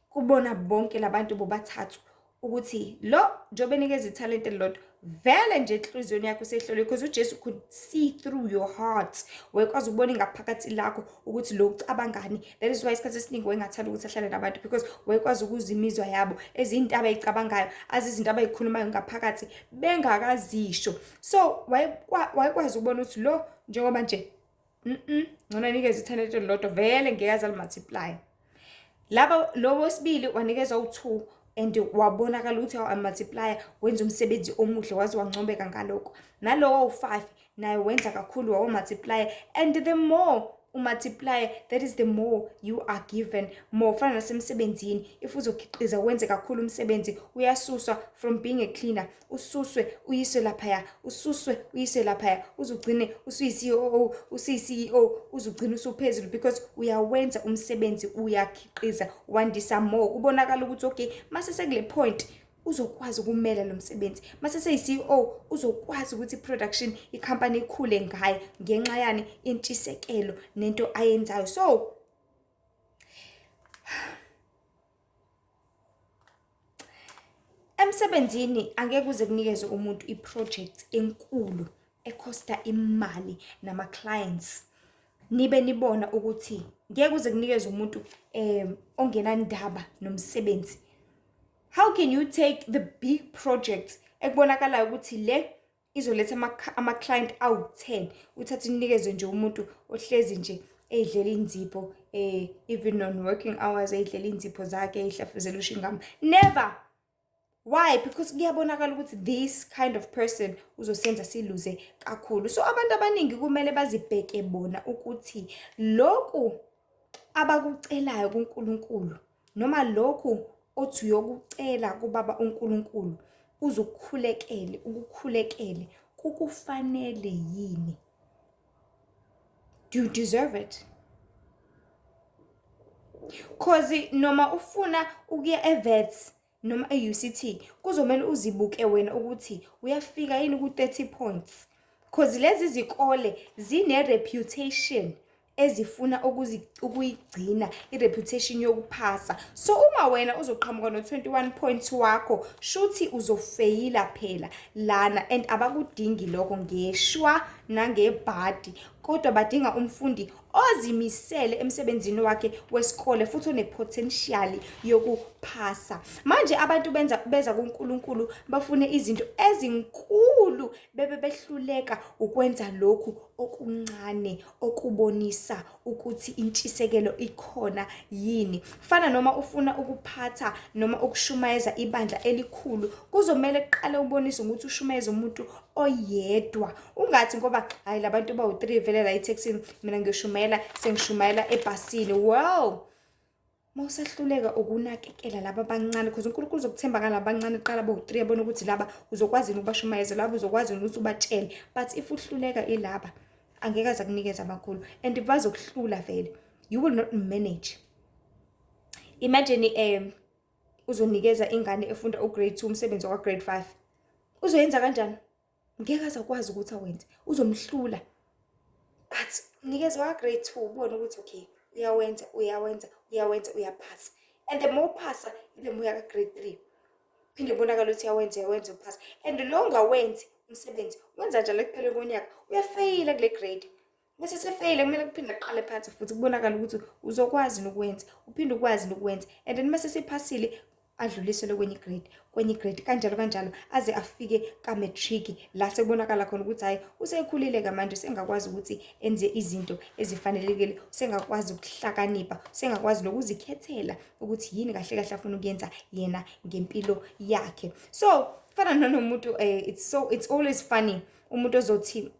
S1: kubona bonke labantu bobathathu ukuthi lo njengoba enikeza ithalente elilodwa, vele nje enhliziyweni yakho usehloliwe, because uJesu could see through your heart. Wayekwazi ukubona ingaphakathi lakho ukuthi lo ucabangani. That is why isikhathi esiningi wayengathanda ukuthi ahlale nabantu, because wayekwazi ukuzwa imizwa yabo, ezinto abayicabangayo, azi izinto abayikhulumayo ngaphakathi bengakazisho. So wayekwazi ukubona ukuthi lo njengoba nje ngcono anikeze ithalente elilodwa, vele ngeke aze ali-multiply. Laba lo wesibili wanikezwa u-2 and wabonakala ukuthi awu-multiplya, wenza umsebenzi omuhle, waze wancomeka ngalokho. Nalowo 5 naye wenza kakhulu, wawu-multiply, and the more u-multiply, that is the more you are given more. Fana nasemsebenzini, if uzokhiqiza, wenze kakhulu umsebenzi, uyasuswa from being a cleaner, ususwe uyiswe laphaya, ususwe uyiswe laphaya, uzugcine usuyi-COO, usuyi-CEO, uzugcine usuphezulu, because uyawenza umsebenzi, uyakhiqiza, wandisa more. Kubonakala ukuthi okay, mase sekule point uzokwazi ukumela lo msebenzi, mase seyi-CEO uzokwazi ukuthi i-production, ikhampani ikhule ngaye, ngenxa yani? Intshisekelo nento ayenzayo. So emsebenzini angeke uze kunikeze umuntu i-project enkulu ekhosta imali nama-clients, nibe nibona ukuthi ngeke uze kunikeze umuntu ongenandaba nomsebenzi. How can you take the big project ekubonakalayo ukuthi le izoletha ama-client awu-10, uthathe inikeze nje umuntu ohlezi nje eyidlela inzipho, even on working hours, eyidlela inzipho zakhe, eyihlafuzela ushingama? Never. Why? Because kuyabonakala ukuthi this kind of person uzosenza siluze kakhulu. So abantu abaningi kumele bazibheke bona ukuthi lokhu abakucelayo kuNkulunkulu, noma lokhu othi uyokucela kubaba uNkulunkulu, uzukhulekele, ukukhulekele, kukufanele yini? Do you deserve it? 'Cause noma ufuna ukuya e-Wits noma e-UCT, kuzomele uzibuke wena ukuthi uyafika yini ku-30 points, 'cause lezi zikole zine-reputation ezifuna ukuyigcina, i-reputation yokuphasa. So uma wena uzoqhamuka no-21 points wakho, shuthi uzofeyila phela lana, and abakudingi lokho ngeshwa nangebhadi, kodwa badinga umfundi. ozimisele emsebenzini wakhe wesikole futhi one-potential yokuphasa. Manje abantu benza beza kuNkulunkulu bafune izinto ezinkulu bebe behluleka ukwenza lokhu okuncane okubonisa ukuthi intshisekelo ikhona yini. Fana noma ufuna ukuphatha noma ukushumayeza ibandla elikhulu, kuzomele kuqale ubonise ukuthi ushumayeze umuntu oyedwa. Ungathi ngoba hayi, labantu bawu-3 vele la ethekisini, mina ngiyoshumayela, sengishumayela ebhasini. Well, mawusahluleka ukunakekela laba abancane, because uNkulunkulu uzokuthemba ngalaba abancane kuqala bowu-3, yabona ukuthi laba uzokwazi yini ukubashumayeza, laba uzokwazi yini ukuthi ubatshele. But if uhluleka ilaba, angeke aze akunikeze abakhulu and bazokuhlula vele, you will not manage. Imagine uzonikeza ingane efunda u-grade 2 umsebenzi wakwa-grade 5, uzoyenza kanjani? Ngeke aze akwazi ukuthi awenze, uzomhlula. But nikeza wa-grade 2, ubone ukuthi okay, uyawenza, uyawenza, uyawenza, uyaphasa. And the more phasa, the more uya ka-grade 3, phinde kubonakala ukuthi uyawenza, uyawenza, uphasa. And lo ongawenzi umsebenzi wenza njalo, ekupheleni konyaka uyafeyila kule grade. Bese sefeyile, kumele kuphinde kuqale phansi futhi, kubonakala ukuthi uzokwazi nokwenza, uphinde ukwazi nokwenza. And then mase sephasile, adluliselwe kwenye i-grade, kwenye i-grade, kanjalo kanjalo, aze afike ka-matric, la sekubonakala khona ukuthi hhayi, usekhulile-ke manje, usengakwazi ukuthi enze izinto ezifanelekile, usengakwazi ukuhlakanipha, usengakwazi nokuzikhethela ukuthi yini kahle kahle afuna ukuyenza yena ngempilo yakhe. So fana nanomuntu, it's always funny umuntu ozothi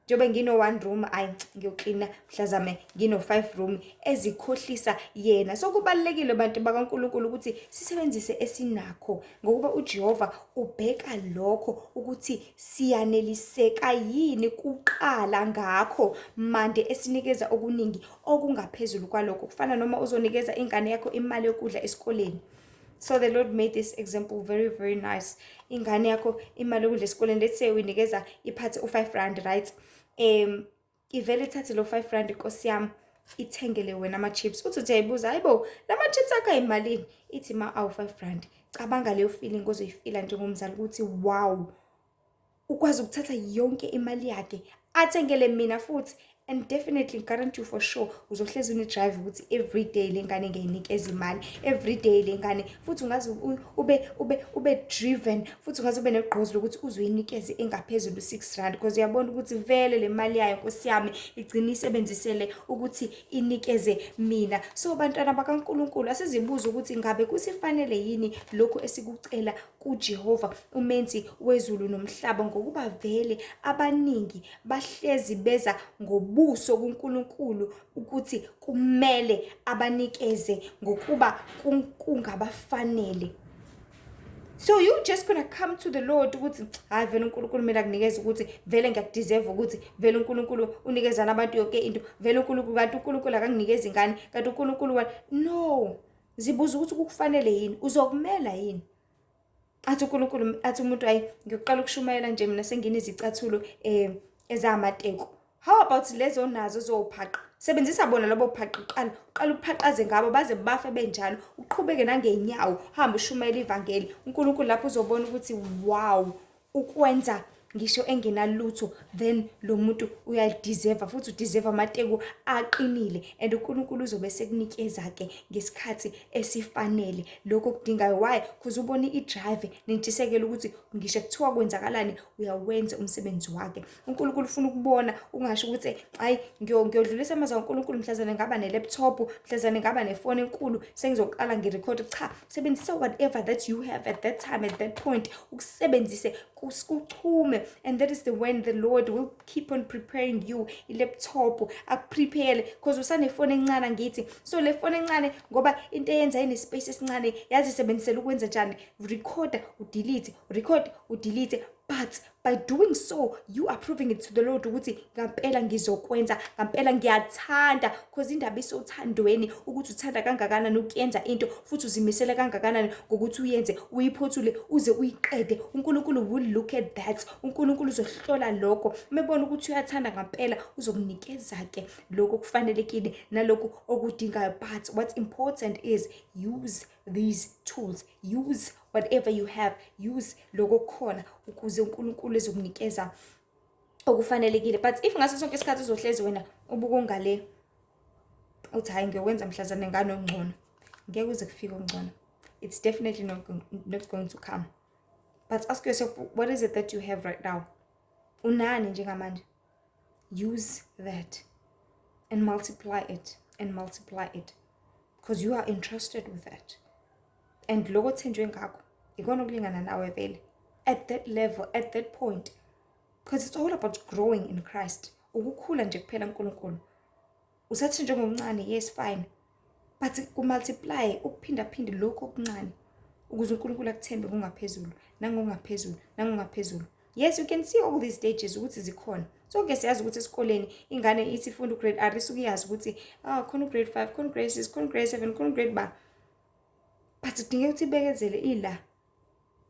S1: njengoba ngino-one room, ayi, ngiyoklina mhlazame ngino-five room, ezikhohlisa yena. So kubalulekile, bantu bakaNkulunkulu, ukuthi sisebenzise esinakho, ngokuba uJehova ubheka lokho ukuthi siyaneliseka yini kuqala ngakho, mande esinikeza okuningi okungaphezulu kwalokho. Kufana noma uzonikeza ingane yakho imali yokudla esikoleni. So the Lord made this example very, very nice. Ingane yakho imali yokudla esikoleni, let's say uyinikeza iphathe u-R5, right? Ivele ithathe lo R5, inkosi yami, ithengele wena ama-chips. Uthi uyayibuza, "Hayibo, lama chips akho ayimalini?" Ithi, "Ma, awu-R5." Cabanga leyo feeling ozoyifila njengomzali ukuthi wow, ukwazi ukuthatha yonke imali yakhe athengele mina futhi. And definitely guarantee you, for sure uzohlezi une-drive ukuthi every day le ngane ngiyayinikeza imali, every day le ngane futhi ungaze ube driven, futhi ungaze ube negqozi lokuthi uzoyinikeze engaphezulu R6, because uyabona ukuthi vele le mali yayo, nkosi yami, igcina isebenzisele ukuthi inikeze mina. So bantwana bakaNkulunkulu, asizibuze ukuthi ngabe kusifanele yini lokhu esikucela kuJehova, umenzi wezulu nomhlaba, ngokuba vele abaningi bahlezi beza ngobuso kuNkulunkulu ukuthi kumele abanikeze ngokuba kungabafanele. So you just gonna come to the Lord ukuthi hayi, vele uNkulunkulu kumele akunikeze, ukuthi vele ngiyakudeserve, ukuthi vele uNkulunkulu unikezana abantu yonke into, vele uNkulunkulu, kanti uNkulunkulu akanginikeza ingane, kanti uNkulunkulu no. Zibuza ukuthi kukufanele yini, uzokumela yini. Athi uNkulunkulu, athi umuntu, "Hayi, ngiyoqala ukushumayela nje mina senginezicathulo ezamateko." How about lezo nazo zophaqa? Sebenzisa bona lobo phaqa uqala, uqala uphaqaze ngabo baze bafe benjalo, uqhubeke nangenyawo, uhambe ushumayela ivangeli. UNkulunkulu lapho uzobona ukuthi wow, ukwenza ngisho engenalutho, then lo muntu uyalideserve, futhi udeserve amateko aqinile. And uNkulunkulu uzobe sekunikeza-ke ngesikhathi esifanele lokho okudingayo. Why? Because ubone i-drive nentshisekelo ukuthi ngisho kuthiwa kwenzakalani, uyawenza umsebenzi wakhe. UNkulunkulu ufuna ukubona, ungasho ukuthi hayi, ngiyodlulisa amazwi kaNkulunkulu mhlazane ngaba ne-laptop, mhlazane ngaba nefoni enkulu, sengizoqala ngirekhode. Cha, sebenzisa whatever that you have at that time, at that point, ukusebenzise kuchume. And that is the when the Lord will keep on preparing you i-laptop, akuprepare, because usanefoni encane, angithi? So le foni encane, ngoba into eyenza ine-space esincane, yazi isebenzisela ukwenza njani? Recorda, udelete, record, udelete. But by doing so, you are proving it to the Lord ukuthi ngampela ngizokwenza, ngampela ngiyathanda, because indaba isothandweni, ukuthi uthanda kangakanani ukuyenza into futhi uzimisele kangakanani ngokuthi uyenze, uyiphothule uze uyiqede. UNkulunkulu will look at that. UNkulunkulu uzohlola lokho. Uma ebona ukuthi uyathanda ngampela, uzokunikeza-ke lokho okufanelekile nalokhu okudingayo. But what's important is use these tools, use whatever you have, use lokho okukhona ukuze uNkulunkulu ezokunikeza Okufanelekile, but if ngaso sonke isikhathi uzohlezi wena ubuka ungale, uthi, "Hhayi, ngiyokwenza mhlazane nganongcono," ngeke uze kufike okungcono. It's definitely not going to come. But ask yourself, what is it that you have right now? Unani njengamanje? Use that and multiply it and multiply it, because you are entrusted with that, and lokho othenjwe ngakho ikona okulingana nawe vele at that level, at that point, because it's all about growing in Christ, ukukhula nje kuphela. uNkulunkulu usathenjwe ngokuncane, yes, fine, but ku-multiply, ukuphindaphinde lokhu okuncane ukuze uNkulunkulu akuthembe kungaphezulu nangokungaphezulu nangokungaphezulu. Yes, you can see all these stages ukuthi zikhona. Sonke siyazi ukuthi esikoleni ingane ithi ifunda u-grade R, isuke iyazi ukuthi, ah, khona u-grade 5, khona u-grade 6, khona u-grade 7, khona u-grade ba, but kudingeka ukuthi ibekezele ila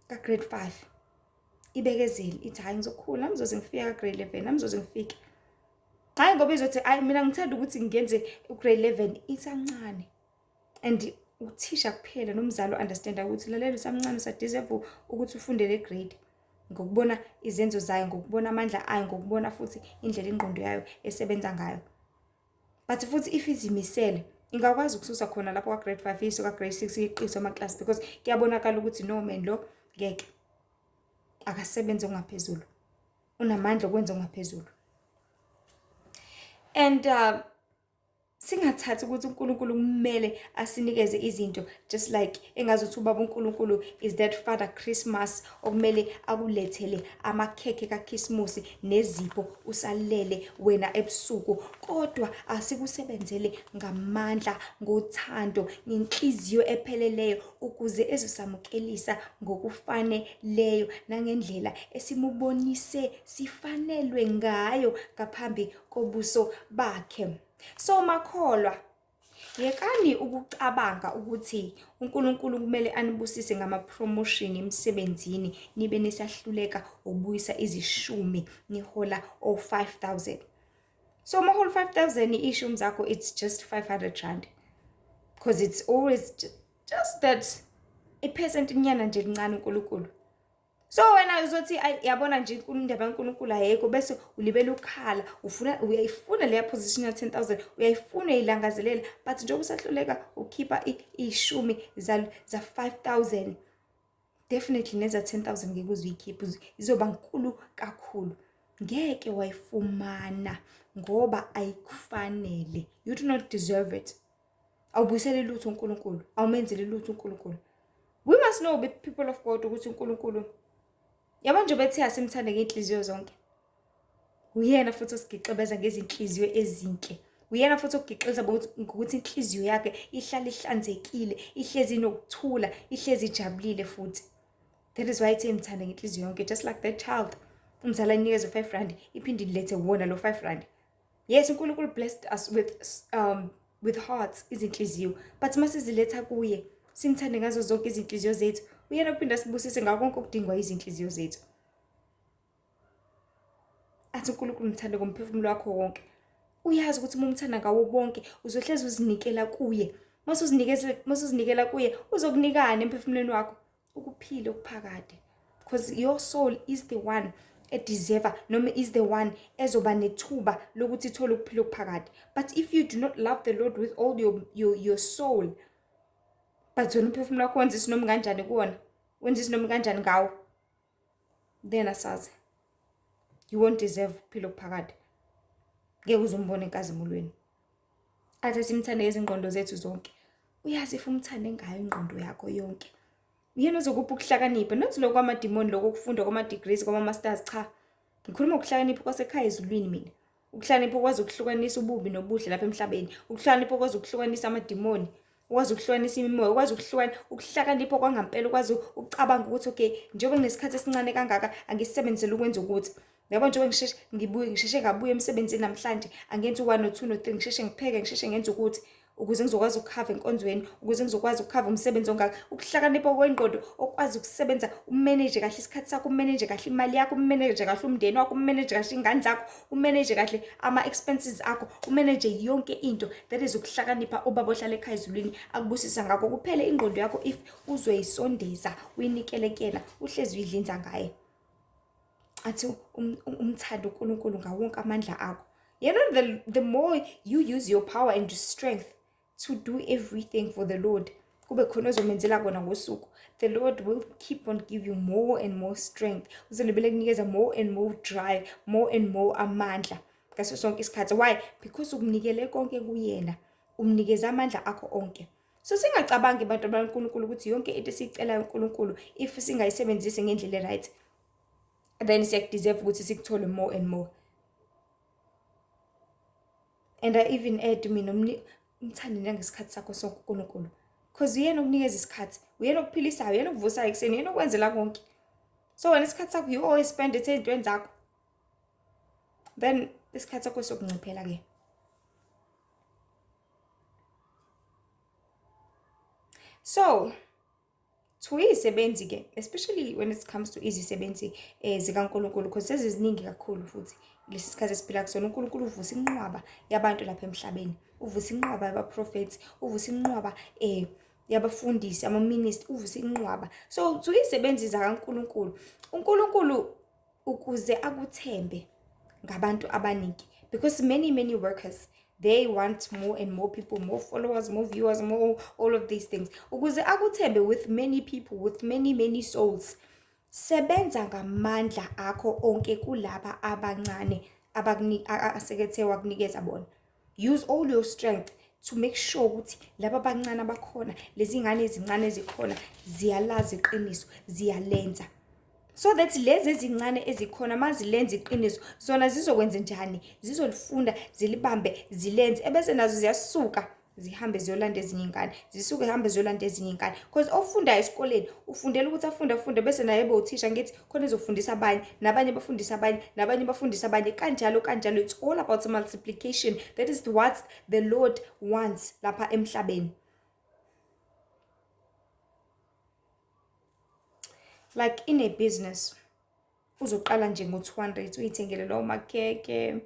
S1: ka-grade 5, ibekezele, ithi, "Hhayi, ngizokhula nami, ngizoze ngifike ka-grade 11 nami, ngizoze ngifike." Hhayi ngoba izothi, "Hhayi, mina ngithanda ukuthi ngenze u-grade 11," isancane, and uthisha kuphela nomzali o-understand-a ukuthi, lalela, usamncane, usa-deserve ukuthi ufunde le grade, ngokubona izenzo zayo, ngokubona amandla ayo, ngokubona futhi indlela ingqondo yayo esebenza ngayo. But futhi if izimisele, ingakwazi ukususa khona lapho ka-grade 5, iyiswe ka-grade 6, iyiqiswe amaklasi, because kuyabonakala ukuthi, no man, lo ngeke akasebenzi okungaphezulu, unamandla okwenza okungaphezulu. And singathathi ukuthi uNkulunkulu kumele asinikeze izinto just like engazuthi ubaba uNkulunkulu is that Father Christmas okumele akulethele amakhekhe kaKhisimusi nezipho usalele wena ebusuku, kodwa asikusebenzele ngamandla, ngothando, ngenhliziyo epheleleyo, ukuze ezosamukelisa ngokufaneleyo nangendlela esimubonise sifanelwe ngayo ngaphambi kobuso bakhe. So makholwa, yekani ukucabanga ukuthi uNkulunkulu kumele anibusise ngama-promotion emsebenzini, nibe nisahluleka ukubuyisa izishumi, nihola o-5000. So uma uhola 5000, ishumi zakho, it's just R500, because it's always just that i-percent inyana nje lincane uNkulunkulu. So wena uzothi, "Ayi, yabona nje, indaba kaNkulunkulu ayikho," bese ulibele ukhala, ufuna, uyayifuna leya position ya 10,000, uyayifuna, uyayilangazelela, but njengoba usahluleka ukhipha ishumi za 5000, definitely neza 10,000 ngeke uze uyikhiphe, izoba nkulu kakhulu, ngeke wayifumana ngoba ayikufanele. You do not deserve it. Awubuyiseli lutho uNkulunkulu, awumenzeli lutho uNkulunkulu. We must know, people of God, ukuthi uNkulunkulu, yabo nje, bethi asimthande ngey'nhliziyo zonke, uyena futhi osigixebeza ngezinhliziyo ezinhle, uyena futhi okugixeza ngokuthi inhliziyo yakhe ihlale ihlanzekile, ihlezi inokuthula, ihlezi ijabulile futhi. That is why ithe imthande ngenhliziyo yonke, just like that child umzali ayinikeze R5, iphinde ilethe wona lo R5. Yes, uNkulunkulu blessed us with hearts, izinhliziyo, but masiziletha kuye, simthande ngazo zonke izinhliziyo zethu, uyena kuphinda sibusise ngako konke okudingwa izinhliziyo zethu. Athi uNkulunkulu, "Mthande ngomphefumulo wakho wonke." Uyazi ukuthi uma umthanda ngawo bonke, uzohlezi uzinikela kuye. Mase uzinikela kuye, uzokunikani emphefumulweni wakho? Ukuphila okuphakade, because your soul is the one e-deserve noma is the one ezoba nethuba lokuthi ithole ukuphila okuphakade. But if you do not love the Lord with all your soul, but wena umphefumulo wakho wenza isinoma kanjani kuwona, wenza isinoma kanjani ngawo, then asazi, you won't deserve ukuphila okuphakade, ngeke uze umbone enkazimulweni. Athi simthande ngezingqondo zethu zonke. Uyazi, if umthande ngayo ingqondo yakho yonke, uyena ozokupha ukuhlakanipha, not lokhu kwamadimoni, lokhu okufunda kwama-degrees, kwama-masters. Cha, ngikhuluma ngokuhlakanipha kwasekhaya ezulwini mina, ukuhlakanipha okwazi ukuhlukanisa ububi nobuhle lapha emhlabeni, ukuhlakanipha okwazi ukuhlukanisa amadimoni, ukwazi ukuhlukanisa imimoya, ukwazi ukuhlakanipha kwangampela, ukwazi ukucabanga ukuthi, okay, njengoba nginesikhathi esincane kangaka, angisisebenzisele ukwenza ukuthi, yabo, njengoba ngisheshe ngibuye, ngisheshe ngabuya emsebenzini namhlanje, angenze u-one no-two no-three, ngisheshe ngipheke, ngisheshe ngenze ukuthi, ukuze ngizokwazi ukukhava enkonzweni, ukuze ngizokwazi ukukhava umsebenzi ongaka. Ukuhlakanipha kwengqondo okwazi ukusebenza, u-manage kahle isikhathi sakho, u-manage kahle imali yakho, u-manage kahle umndeni wakho, u-manage kahle iy'ngane zakho, u-manage kahle ama-expenses akho, u-manage yonke into. That is ukuhlakanipha ubaba ohlala ekhaya ezulwini akubusisa ngakho kuphela. Ingqondo yakho, if uzoyisondeza, uyinikele kuyena, uhlezi uyidlinza ngaye. Athi umthande uNkulunkulu ngawo wonke amandla akho. You know, the more you use your power and your strength to do everything for the Lord, kube khona ozomenzela kona ngosuku, the Lord will keep on give you more and more strength. Uzolibele kunikeza more and more drive, more and more amandla ngaso sonke isikhathi. Why? Because ukunikele konke kuyena, umnikeza amandla akho onke. So singacabangi bantu baNkulunkulu ukuthi yonke into esiyicelayo uNkulunkulu, if singayisebenzisi ngendlela right, then siyakudeserve ukuthi sikuthole more and more. And I even add mina, umthande nangesikhathi sakho sonke uNkulunkulu, because uyena okunikeza isikhathi, uyena okuphilisayo, uyena okuvusayo ekuseni, uyena okwenzela konke. So wena isikhathi sakho you always spend it ey'ntweni zakho, then isikhathi sakho sokunciphela ke. So to izisebenzi ke, especially when it comes to izisebenzi zikaNkulunkulu, because seziziningi kakhulu futhi lesi sikhathi esiphila kusona. UNkulunkulu uvusa inqwaba yabantu lapha emhlabeni, uvusa inqwaba yabaprofethi, uvusa inqwaba yabafundisi, ama-minister, uvusa inqwaba. So to izisebenzi zakaNkulunkulu, uNkulunkulu ukuze akuthembe ngabantu abaningi, because many many workers, they want more and more people, more followers, more viewers, more all of these things. Ukuze akuthembe with many people, with many many souls, sebenza ngamandla akho onke kulaba abancane asekethe wakunikeza bona. Use all your strength to make sure ukuthi laba abancane abakhona, lezi ngane ezincane ezikhona, ziyalazi iqiniso, ziyalenza, so that lezi ezincane ezikhona mazilenza iqiniso, zona zizokwenza njani? Zizolifunda, zilibambe, zilenze, ebese nazo ziyasuka zihambe ziyolanda ezinye iy'ngane, zisuke zihambe ziyolanda ezinye iy'ngane. Because ofundayo esikoleni ufundela ukuthi afunde afunde bese naye ebe uthisha, ngithi khona ezofundisa abanye, nabanye bafundise abanye, nabanye bafundise abanye, kanjalo kanjalo. It's all about multiplication. That is what the Lord wants lapha emhlabeni. Like in a business, uzoqala nje ngo-200, uyithengele lawo makhekhe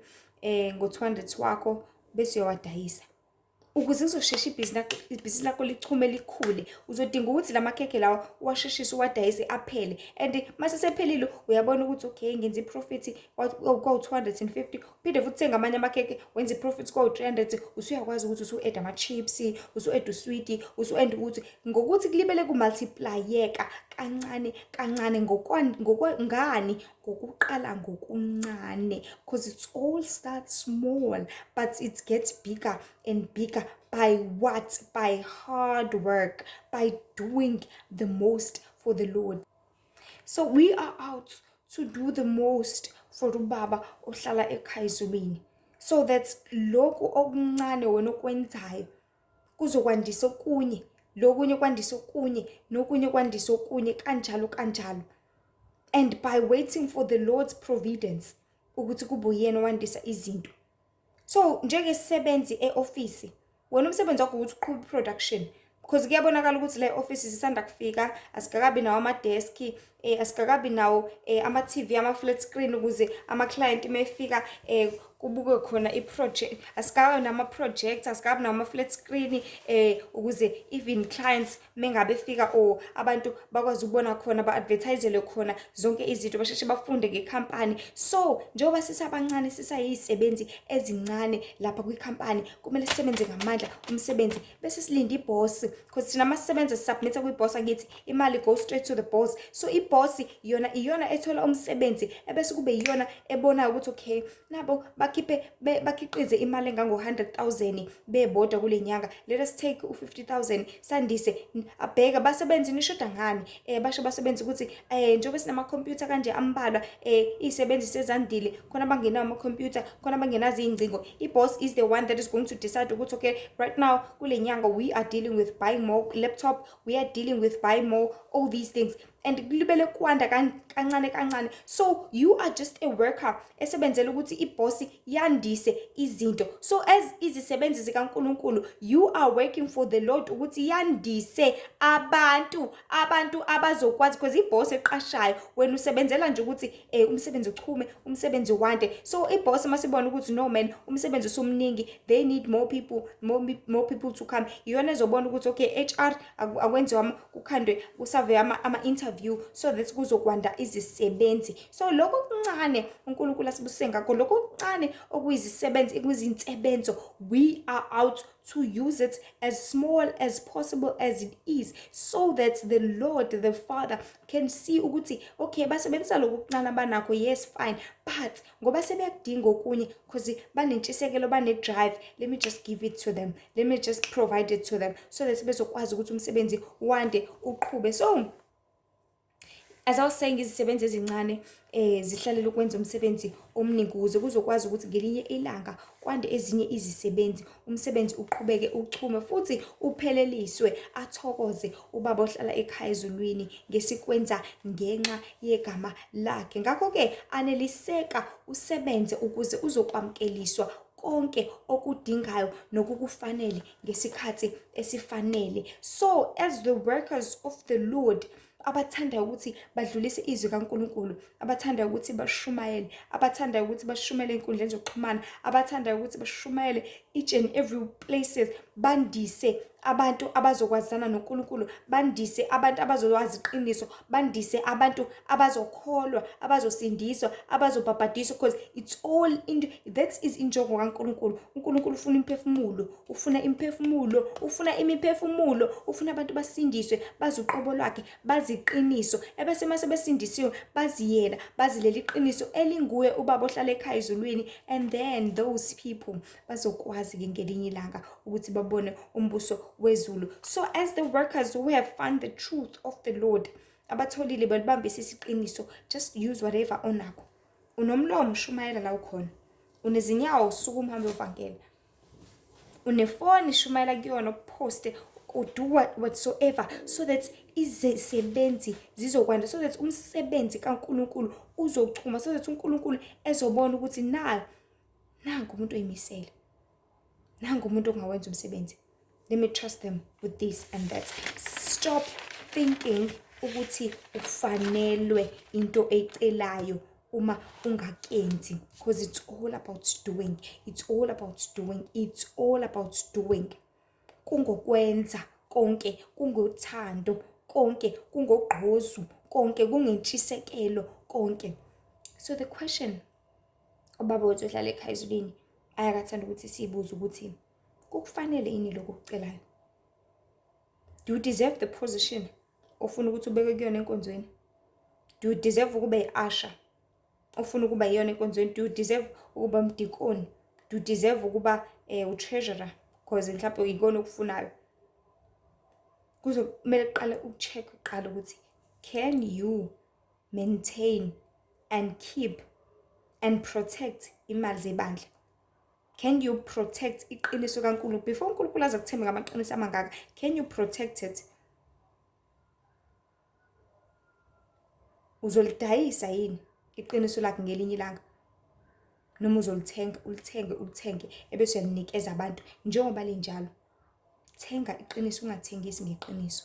S1: ngo-200 wakho, bese uyawadayisa. Ukuze kuzoshesha ibhizinisi lakho lichume likhule, uzodinga ukuthi la makhekhe lawa uwasheshise, uwadayise aphele. And mase sephelile, uyabona ukuthi okay, ngenza iprofit kwawu-250, uphinde futhi uthenge amanye amakhekhe, wenze iprofit kwawu-300. Usuyakwazi ukuthi usu-add ama-chips, usu-add uswidi, usu-add ukuthi ngokuthi kulibele kumultiplyeka kancane kancane. Ngani? Ngokuqala ngokuncane, because it's all starts small, but it gets bigger and bigger. By what? By hard work, by doing the most for the Lord. So we are out to do the most for ubaba ohlala ekhaya ezulwini, so that lokhu okuncane wena okwenzayo kuzokwandisa okunye, lokunye kwandisa okunye, nokunye kwandisa okunye, kanjalo kanjalo. And by waiting for the Lord's providence, ukuthi kube uyena owandisa izinto. So njengesisebenzi e-ofisi, wena umsebenzi wakho ukuthi uqhube i-production, because kuyabonakala ukuthi le office sisanda kufika, asikakabi nawo ama-desk, asikakabi nawo ama-TV, ama-flat screen, ukuze ama-client mefika kubukwe khona i-project, asikakabi nama-project, asikakabi nawo ama-flat screen ukuze even clients mengabe fika or abantu bakwazi ukubona khona, ba-advertisele khona zonke izinto, basheshe bafunde ngekhampani. So njengoba sisabancane, sisayisebenzi ezincane lapha kwikhampani, kumele sisebenze ngamandla umsebenzi, bese silinde iboss, because thina masisebenza sisubmitha kwiboss, angithi imali go straight to the boss. So iboss yona iyona ethola umsebenzi, ebese kube iyona ebonayo ukuthi okay, nabo bakhiphe, bakhiqize imali engango-100,000 bebodwa kule nyanga, let us take u-50,000 sandise. Abheke abasebenzi, nishoda ngani? Basho abasebenzi ukuthi njengoba sinamakhompyutha kanje ambalwa, iy'sebenzi sezandile, khona abangenawo amakhompyutha, khona abangenazo iy'ngcingo. I-boss is the one that is going to decide ukuthi okay, right now kule nyanga we are dealing with buying more laptop, we are dealing with buying more all these things, and kulibele kwanda kancane kancane. So you are just a worker esebenzela ukuthi iboss yandise izinto. So as izisebenzi zikaNkulunkulu, you are working for the Lord ukuthi yandise abantu abazokwazi, because iboss eqashayo, wena usebenzela nje ukuthi umsebenzi uchume, umsebenzi wande. So iboss masibona ukuthi no man, umsebenzi usumningi, they need more people, more people to come, iyona ezobona ukuthi okay, HR, akwenziwa, kukhandwe, kusave ama interview. ama-interview so that kuzokwanda izisebenzi. So lokho okuncane uNkulunkulu asibusise ngakho, lokho okuncane okuyizisebenzi, kuyizinsebenzo, we are out to use it as small as possible as it is, so that the Lord the Father can see ukuthi okay, basebenzisa lokhu okuncane abanakho, yes fine, but ngoba sebeyakudinga okunye because banentshisekelo, bane-drive, let me just give it to them, let me just provide it to them, so that bezokwazi ukuthi umsebenzi wande, uqhube. So as I was saying, izisebenzi ezincane zihlalela ukwenza umsebenzi omningi ukuze kuzokwazi ukuthi ngelinye ilanga kwande ezinye izisebenzi, umsebenzi uqhubeke uchume futhi upheleliswe, athokoze ubaba ohlala ekhaya ezulwini ngesikwenza ngenxa yegama lakhe. Ngakho-ke aneliseka, usebenze ukuze uzokwamukeliswa konke okudingayo nokukufanele ngesikhathi esifanele. So as the workers of the Lord, abathandayo ukuthi badlulise izwi kaNkulunkulu, abathandayo ukuthi bashumayele, abathandayo ukuthi bashumayele ey'nkundleni zokuxhumana, abathandayo ukuthi bashumayele each and every places, bandise abantu abazokwazana noNkulunkulu, bandise abantu abazokwazi iqiniso, bandise abantu abazokholwa, abazosindiswa, abazobhabhadiswa, because it's all in that is injongo kaNkulunkulu. uNkulunkulu ufuna imphefumulo, ufuna imphefumulo, ufuna imiphefumulo, ufuna abantu basindiswe, bazi uqobo lwakhe, bazi iqiniso, ebese mase besindisiwe bazi yena, bazi leli qiniso elinguye ubaba ohlala ekhaya ezulwini, and then those people bazokwazi-ke ngelinye ilanga ukuthi babone umbuso wezulu. So as the workers who have found the truth of the Lord, abatholile balibambisisa iqiniso, just use whatever onakho. Unomlomo, shumayela la ukhona. Unezinyawo, sukuma uhambe uyovangela. Unefoni, shumayela kuyona, uphoste or do whatsoever, so that izisebenzi zizokwanda, so that umsebenzi kaNkulunkulu uzochuma, so that uNkulunkulu ezobona ukuthi nangu umuntu oyimisele, nangu umuntu ongawenza umsebenzi, let me trust them with this and that. Stop thinking ukuthi ufanelwe into eyicelayo uma ungakenzi, because it's all about doing, it's all about doing, it's all about doing. Kungokwenza konke, kungothando konke, kungogqozu konke, kungentshisekelo konke. So the question ubaba wethu ohlala ekhaya ezulwini ayakathanda ukuthi siyibuze ukuthi kukufanele yini lokhu okucelayo? Do you deserve the position ofuna ukuthi ubeke kuyona enkonzweni? Do you deserve ukuba i-usher ofuna ukuba yiyona enkonzweni? Do you deserve ukuba umdikoni? Do you deserve ukuba u-treasurer, because mhlawumbe ikona okufunayo? Kuzomele kuqale uku-check kuqala ukuthi can you maintain and keep and protect imali zebandla? Can you protect iqiniso kaNkulunkulu before uNkulunkulu aze kuthembe ngamaqiniso amangaka? Can you protect it? Uzolidayisa yini iqiniso lakhe ngelinye ilanga, noma uzolithenga, ulithenge, ulithenge ebese uyalinikeza abantu njengoba linjalo? Thenga iqiniso, ungathengisi ngeqiniso.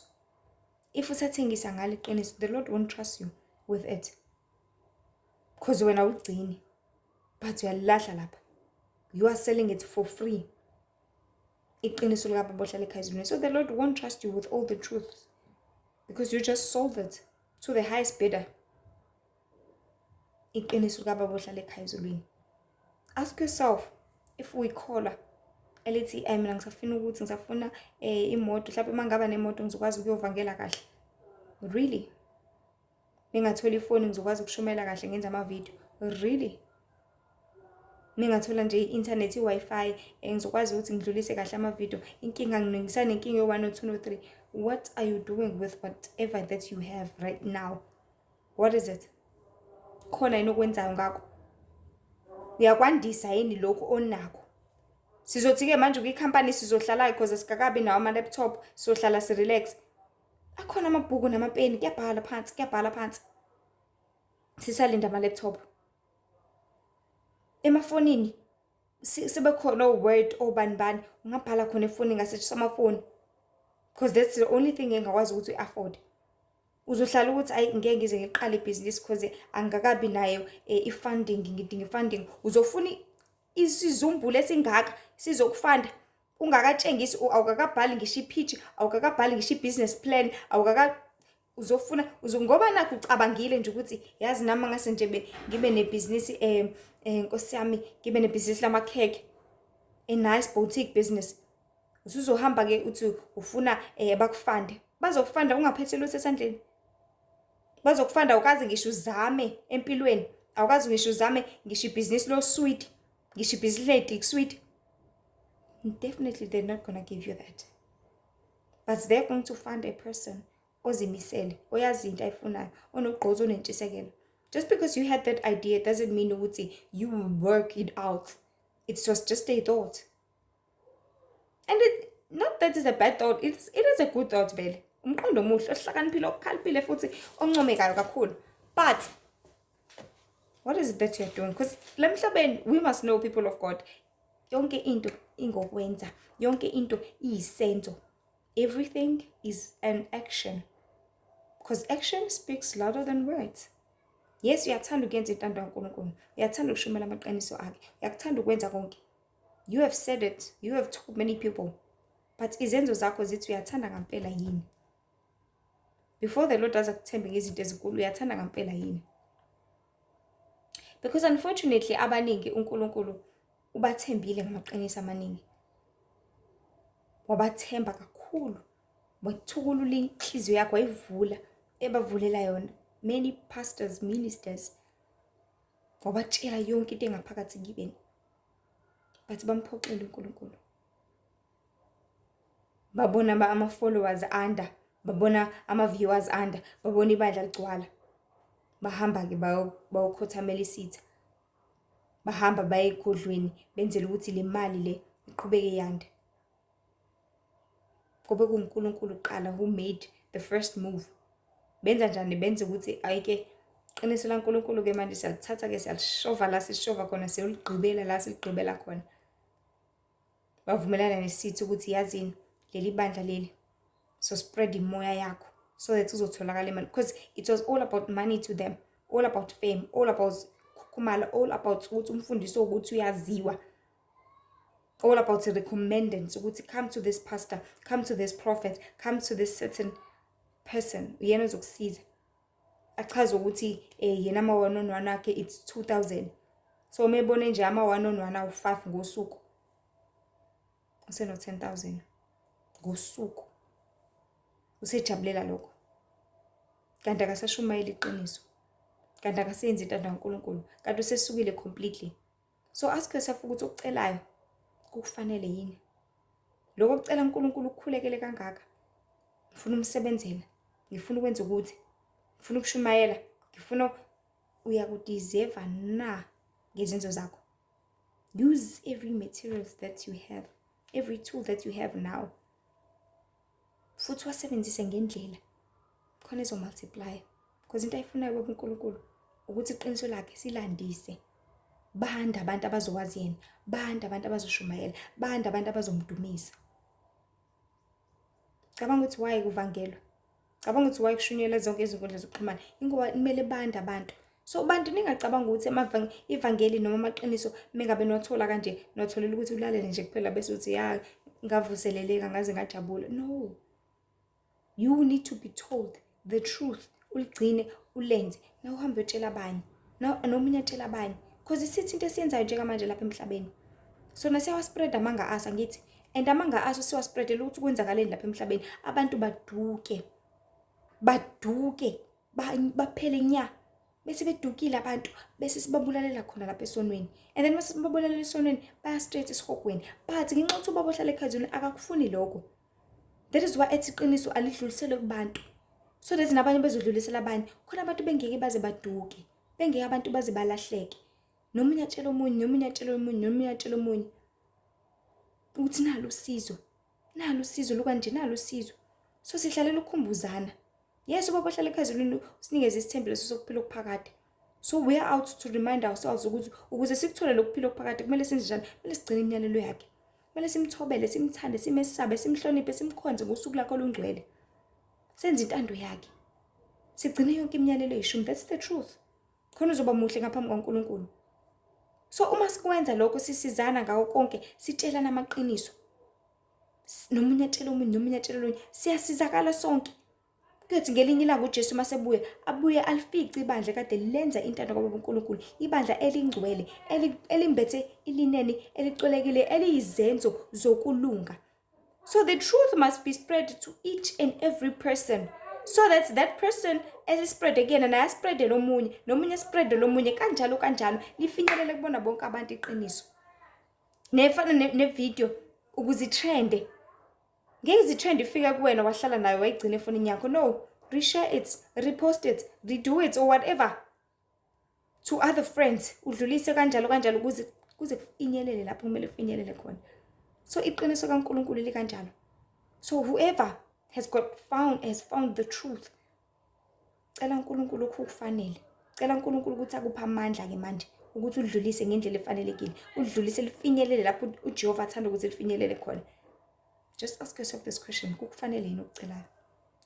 S1: If usathengisa ngalo iqiniso, the Lord won't trust you with it, because wena awuligcini, but uyalilahla lapha. You are selling it for free, iqiniso likababa ohlala ekhaya ezulwini. So the Lord won't trust you with all the truths, because you just sold it to the highest bidder, iqiniso likababa ohlala ekhaya ezulwini. Ask yourself if uyikholwa elithi ayi mina ngisafuna ukuthi ngisafuna imoto, mhlawumbe uma ngaba nemoto ngizokwazi ukuyovangela kahle. Really? Ningathola ifoni ngizokwazi ukushumayela kahle, ngenza amavidiyo. Really? Ningathola nje i-internet, i-Wi-Fi, ngizokwazi ukuthi ngidlulise kahle amavidiyo. Inkinga ngisanenkinga yo-1 no 2 no 3. What are you doing with whatever that you have right now? What is it? Khona yini okwenzayo ngakho? Uyakwandisa yini lokhu onakho? Sizothi-ke manje kwikhampani sizohlala, because asikakabi nawo ama-laptop, sizohlala si-relax. Akhona amabhuku namapeni, kuyabhala phansi, kuyabhala phansi, sisalinda ama-laptop. Emafonini sebekhona o-Word, obani bani, ungabhala khona efonini, ngasetshenziswa amafoni, because that's the only thing engakwazi ukuthi uyi-afford. Uzohlala ukuthi ayi ngeke ngize ngiqale ibhizinisi because angikakabi nayo i-funding, ngidinga i-funding. Uzofuna isizumbulu esingaka sizokufanda ungakatshengisi, awukakabhali ngisho i-pitch, awukakabhali ngisho i-business plan, awukaka. Uzofuna ngoba nakho ucabangile nje ukuthi yazi nami ngase nje ngibe nebhizinisi, Nkosi yami, ngibe nebhizinisi lamakhekhe, a nice boutique business. Usuzohamba-ke uthi ufuna bakufande, bazokufanda ungaphethe lutho esandleni. Bazokufanda awukaze ngisho uzame empilweni, awukaze ngisho uzame ngisho ibhizinisi loswidi, ngisho ibhizinisi ley'tiki. Definitely they're not gonna give you that, but they're going to find a person ozimisele, oyazi into ayifunayo, onogqozi, onentshisekelo. Just because you had that idea doesn't mean ukuthi you will work it out. It was just a thought, and it not that is a bad thought, it is a good thought vele, umqondo omuhle, ohlakaniphile, okukhaliphile futhi oncomekayo kakhulu. But what is it that you're doing? Because la emhlabeni, we must know, people of God, yonke into ingokwenza, yonke into iyisenzo. Everything is an action, because action speaks louder than words. Yes, uyathanda ukuyenza intando kaNkulunkulu, uyathanda ukushumela amaqiniso akhe, uyakuthanda ukwenza konke. You have said it, you have told many people, but izenzo zakho zithi uyathanda ngampela yini? Before the Lord aze akuthembe ngezinto ezinkulu, uyathanda ngampela yini? Because unfortunately abaningi uNkulunkulu ubathembile ngamaqiniso amaningi, wabathemba kakhulu, wathukulula inhliziyo yakho, wayivula, ebavulela yona. Many pastors, ministers, wabatshela yonke into engaphakathi kibeni, but bamphoxile uNkulunkulu. Babona ama-followers anda, babona ama-viewers anda, babona ibandla ligcwala, bahamba-ke bayokhothamela isitha, bahamba baye egodlweni, benzela ukuthi le mali le iqhubeke yande. Kube kuwuNkulunkulu kuqala who made the first move. Benza njani? Benza ukuthi ayike, qiniso laNkulunkulu-ke manje siyalithatha-ke, siyalishova la sishova khona, siyoligqibela la siligqibela khona. Bavumelana nesitha ukuthi yazini, leli bandla leli, so spread imoya yakho so that kuzotholakala imali, because it was all about money to them, all about fame, all about khukhumala, all about ukuthi umfundisi ukuthi uyaziwa, all about recommendance ukuthi come to this pastor, come to this prophet, come to this certain person, uyena ozokusiza. Achaze ukuthi yena ama-one on one akhe it's 2000. So uma ebone nje ama-one on one awu-5 ngosuku, useno-10,000 ngosuku, usejabulela lokho, kanti akasashumayeli iqiniso, kanti akasenzi intando kaNkulunkulu, kanti usesukile completely. So ask yourself ukuthi okucelayo kukufanele yini lokho okucela uNkulunkulu, ukukhulekele kangaka, ngifuna umsebenzela, ngifuna ukwenza ukuthi, ngifuna ukushumayela, ngifuna, uyakudeserve na ngezenzo zakho? Use every materials that you have, every tool that you have now, futhi wasebenzise ngendlela khona ezo-multiply, because into ayifunayo baba uNkulunkulu ukuthi iqiniso lakhe silandise, banda abantu abazowazi yena, banda abantu abazoshumayela, banda abantu abazomdumisa. Cabanga ukuthi why kuvangelwa, cabanga ukuthi why kushunyelwa zonke izinkundla zokuxhumana, ingoba kumele bande abantu. So bantu, ningacabanga ukuthi ivangeli noma amaqiniso mengabe niwathola kanje, niwatholela ukuthi ulalele nje kuphela bese uthi, "Ya, ngavuseleleka, ngaze ngajabula." No, you need to be told the truth, uligcine, ulenze, na uhambe uyotshela abanye, nomunye atshela abanye, because isithi into esiyenzayo njengamanje lapha emhlabeni, sona siyawa-spread amanga aso, angithi? And amanga aso siwa-spreadela ukuthi kwenzakaleni lapha emhlabeni, abantu baduke, baduke, baphele nya. Bese bedukile abantu, bese sibabulalela khona lapha esonweni, and then mase sibabulalela esonweni, baya straight esihogweni. But ngenxa yokuthi ubaba ohlala ekhazini akakufuni lokho, that is why ethi iqiniso alidluliselwe kubantu, so that nabanye bezodlulisela abanye, khona abantu bengeke baze baduke, bengeke abantu baze balahleke. Nomunye atshela omunye, nomunye atshela omunye, nomunye atshela omunye ukuthi nalo usizo, nalo usizo lukanje, nalo usizo. So sihlalela ukukhumbuzana. Yes, ubaba ohlala ekhazini usinikeze isithembiso sokuphila okuphakade, so we are out to remind ourselves ukuthi ukuze sikuthole lokuphila okuphakade kumele senze njani? Kumele sigcine imiyalelo yakhe, kumele simthobele, simthande, simesabe, simhloniphe, simkhonze ngosuku lakho olungcwele, senze intando yakhe, sigcine yonke imiyalelo eyishumi. That's the truth, khona uzoba muhle ngaphambi kwaNkulunkulu. So uma sikwenza lokho, sisizana ngako konke, sitshelana amaqiniso, nomunye atshela omunye, nomunye atshela omunye, siyasizakala sonke. Kuyothi ngelinye ilanga uJesu uma sebuya, abuye alifice ibandla kade lenza intando kaBaba uNkulunkulu, ibandla elingcwele, elimbethe ilineni elicolekile, eliyizenzo zokulunga. So the truth must be spread to each and every person, so that that person esispreade kuyena naye aspreadele omunye, nomunye aspreadele omunye, kanjalo kanjalo, lifinyelele kubona bonke abantu iqiniso. Nefana nevideo ukuze itrende, ngeke izitrend ifike kuwena wahlala nayo wayigcina efonini yakho. No, reshare it, repost it, redo it or whatever to other friends, udlulise kanjalo kanjalo ukuze kuze kufinyelele lapho kumele kufinyelele khona. So iqiniso kaNkulunkulu likanjalo. So whoever has found the truth, cela uNkulunkulu lokhu kufanele, cela uNkulunkulu ukuthi akuphe amandla-ke manje ukuthi udlulise ngendlela efanelekile, udlulise lifinyelele lapho uJehova athanda ukuthi lifinyelele khona. Just ask yourself this question: kukufanele yini okucelayo?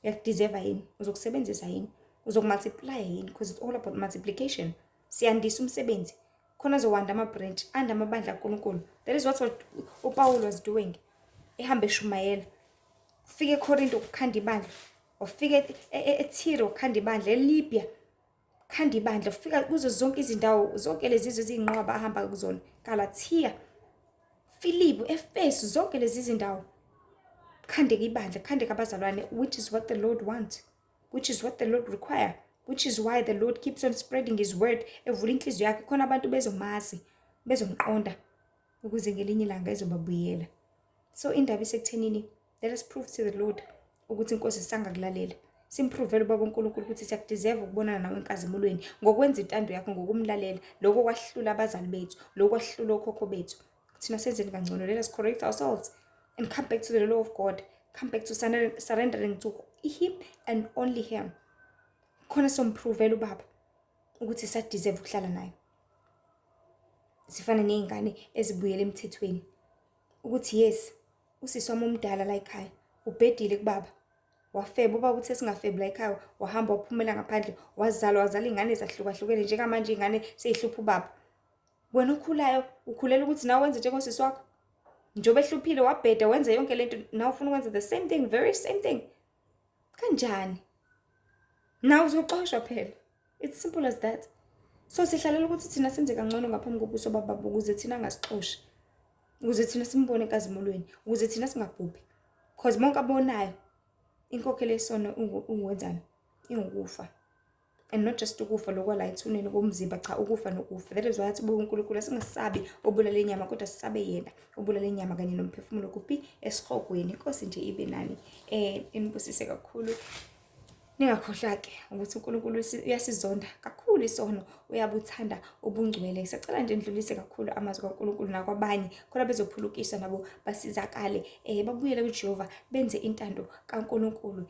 S1: Uyakudeserva yini? Uzokusebenzisa yini? Uzokumultiplya yini? Because it's all about multiplication. Siyandisa umsebenzi khona azowanda ama-branch, ande amabandla kaNkulunkulu. That is what uPaul was doing, ehambe eshumayela. Ufike eKorinto, kukhanda ibandla. Wafika eThire, wakhanda ibandla. eLibya, khanda ibandla. Ufika kuzo zonke izindawo, zonke lezi zizwe eziyinqwaba ahamba kuzona, Galathiya, Filipi, Efesu, zonke lezi zindawo khandeka ibandla, khandeka abazalwane, which is what the Lord wants, which is what the Lord require, which is why the Lord keeps on spreading his word, evula inhliziyo yakhe khona abantu bezomazi, bezomqonda, ukuze ngelinye ilanga ezobabuyela. So indaba isekuthenini, let us prove to the Lord ukuthi, inkosi, sangakulalela, simprovele ubaba uNkulunkulu ukuthi siyakudeserve ukubonana nawe enkazimulweni ngokwenza intando yakho, ngokumlalela. Lokho kwahlula abazali bethu, lokho kwahlula okhokho bethu. Thina senzeni kangcono? Let us correct ourselves and come back to the law of God, come back to surrendering to him and only him, khona somprovela ubaba ukuthi siyadeserve ukuhlala naye. Sifane ney'ngane ezibuyele emthethweni ukuthi yes, usisi wami omdala la ekhaya ubhedile kubaba, wafeba. Ubaba uthe singafebi la ekhaya, wahamba waphumela ngaphandle, wazala, wazala iy'ngane ezahlukahlukene. Njengamanje iy'ngane sey'hlupha ubaba. Wena okhulayo ukhulela ukuthi nawe wenze njengosisi wakho, njengoba ehluphile, wabheda, wenze yonke lento, nawe ufuna ukwenza the same thing, very same thing. Kanjani? Nawe uzoxoshwa phela. It's simple as that. So sihlalela ukuthi thina senze kangcono ngaphambi kobuso bababa, ukuze thina angasixoshi, ukuze thina simbone enkazimulweni, ukuze thina singabhubhi, because bonke abonayo, inkokhelo yesono unguwenzani? Ingukufa. And not just ukufa lokwala ethuneni komzimba, cha, ukufa nokufa. That is why athi buka uNkulunkulu, asingasabi obulala inyama, kodwa sisabe yena obulala inyama kanye nomphefumulo kuphi? Esihogweni. Inkosi nje ibe nani, inibusise kakhulu. Ningakhohlwa-ke ukuthi uNkulunkulu uyasizonda kakhulu isono, uyabuthanda ubungcwele. Siyacela nje nidlulise kakhulu amazwi kaNkulunkulu nakwabanye, khona bezophulukiswa nabo, basizakale, babuyele kuJehova, benze intando kaNkulunkulu.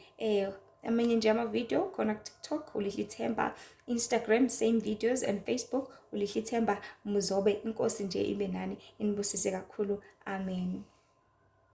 S1: Amanye nje ama-video khona ku-TikTok, uLihle Themba, Instagram same videos, and Facebook, uLihle Themba Muzobe. Inkosi nje ibe nani, inibusise kakhulu. Amen.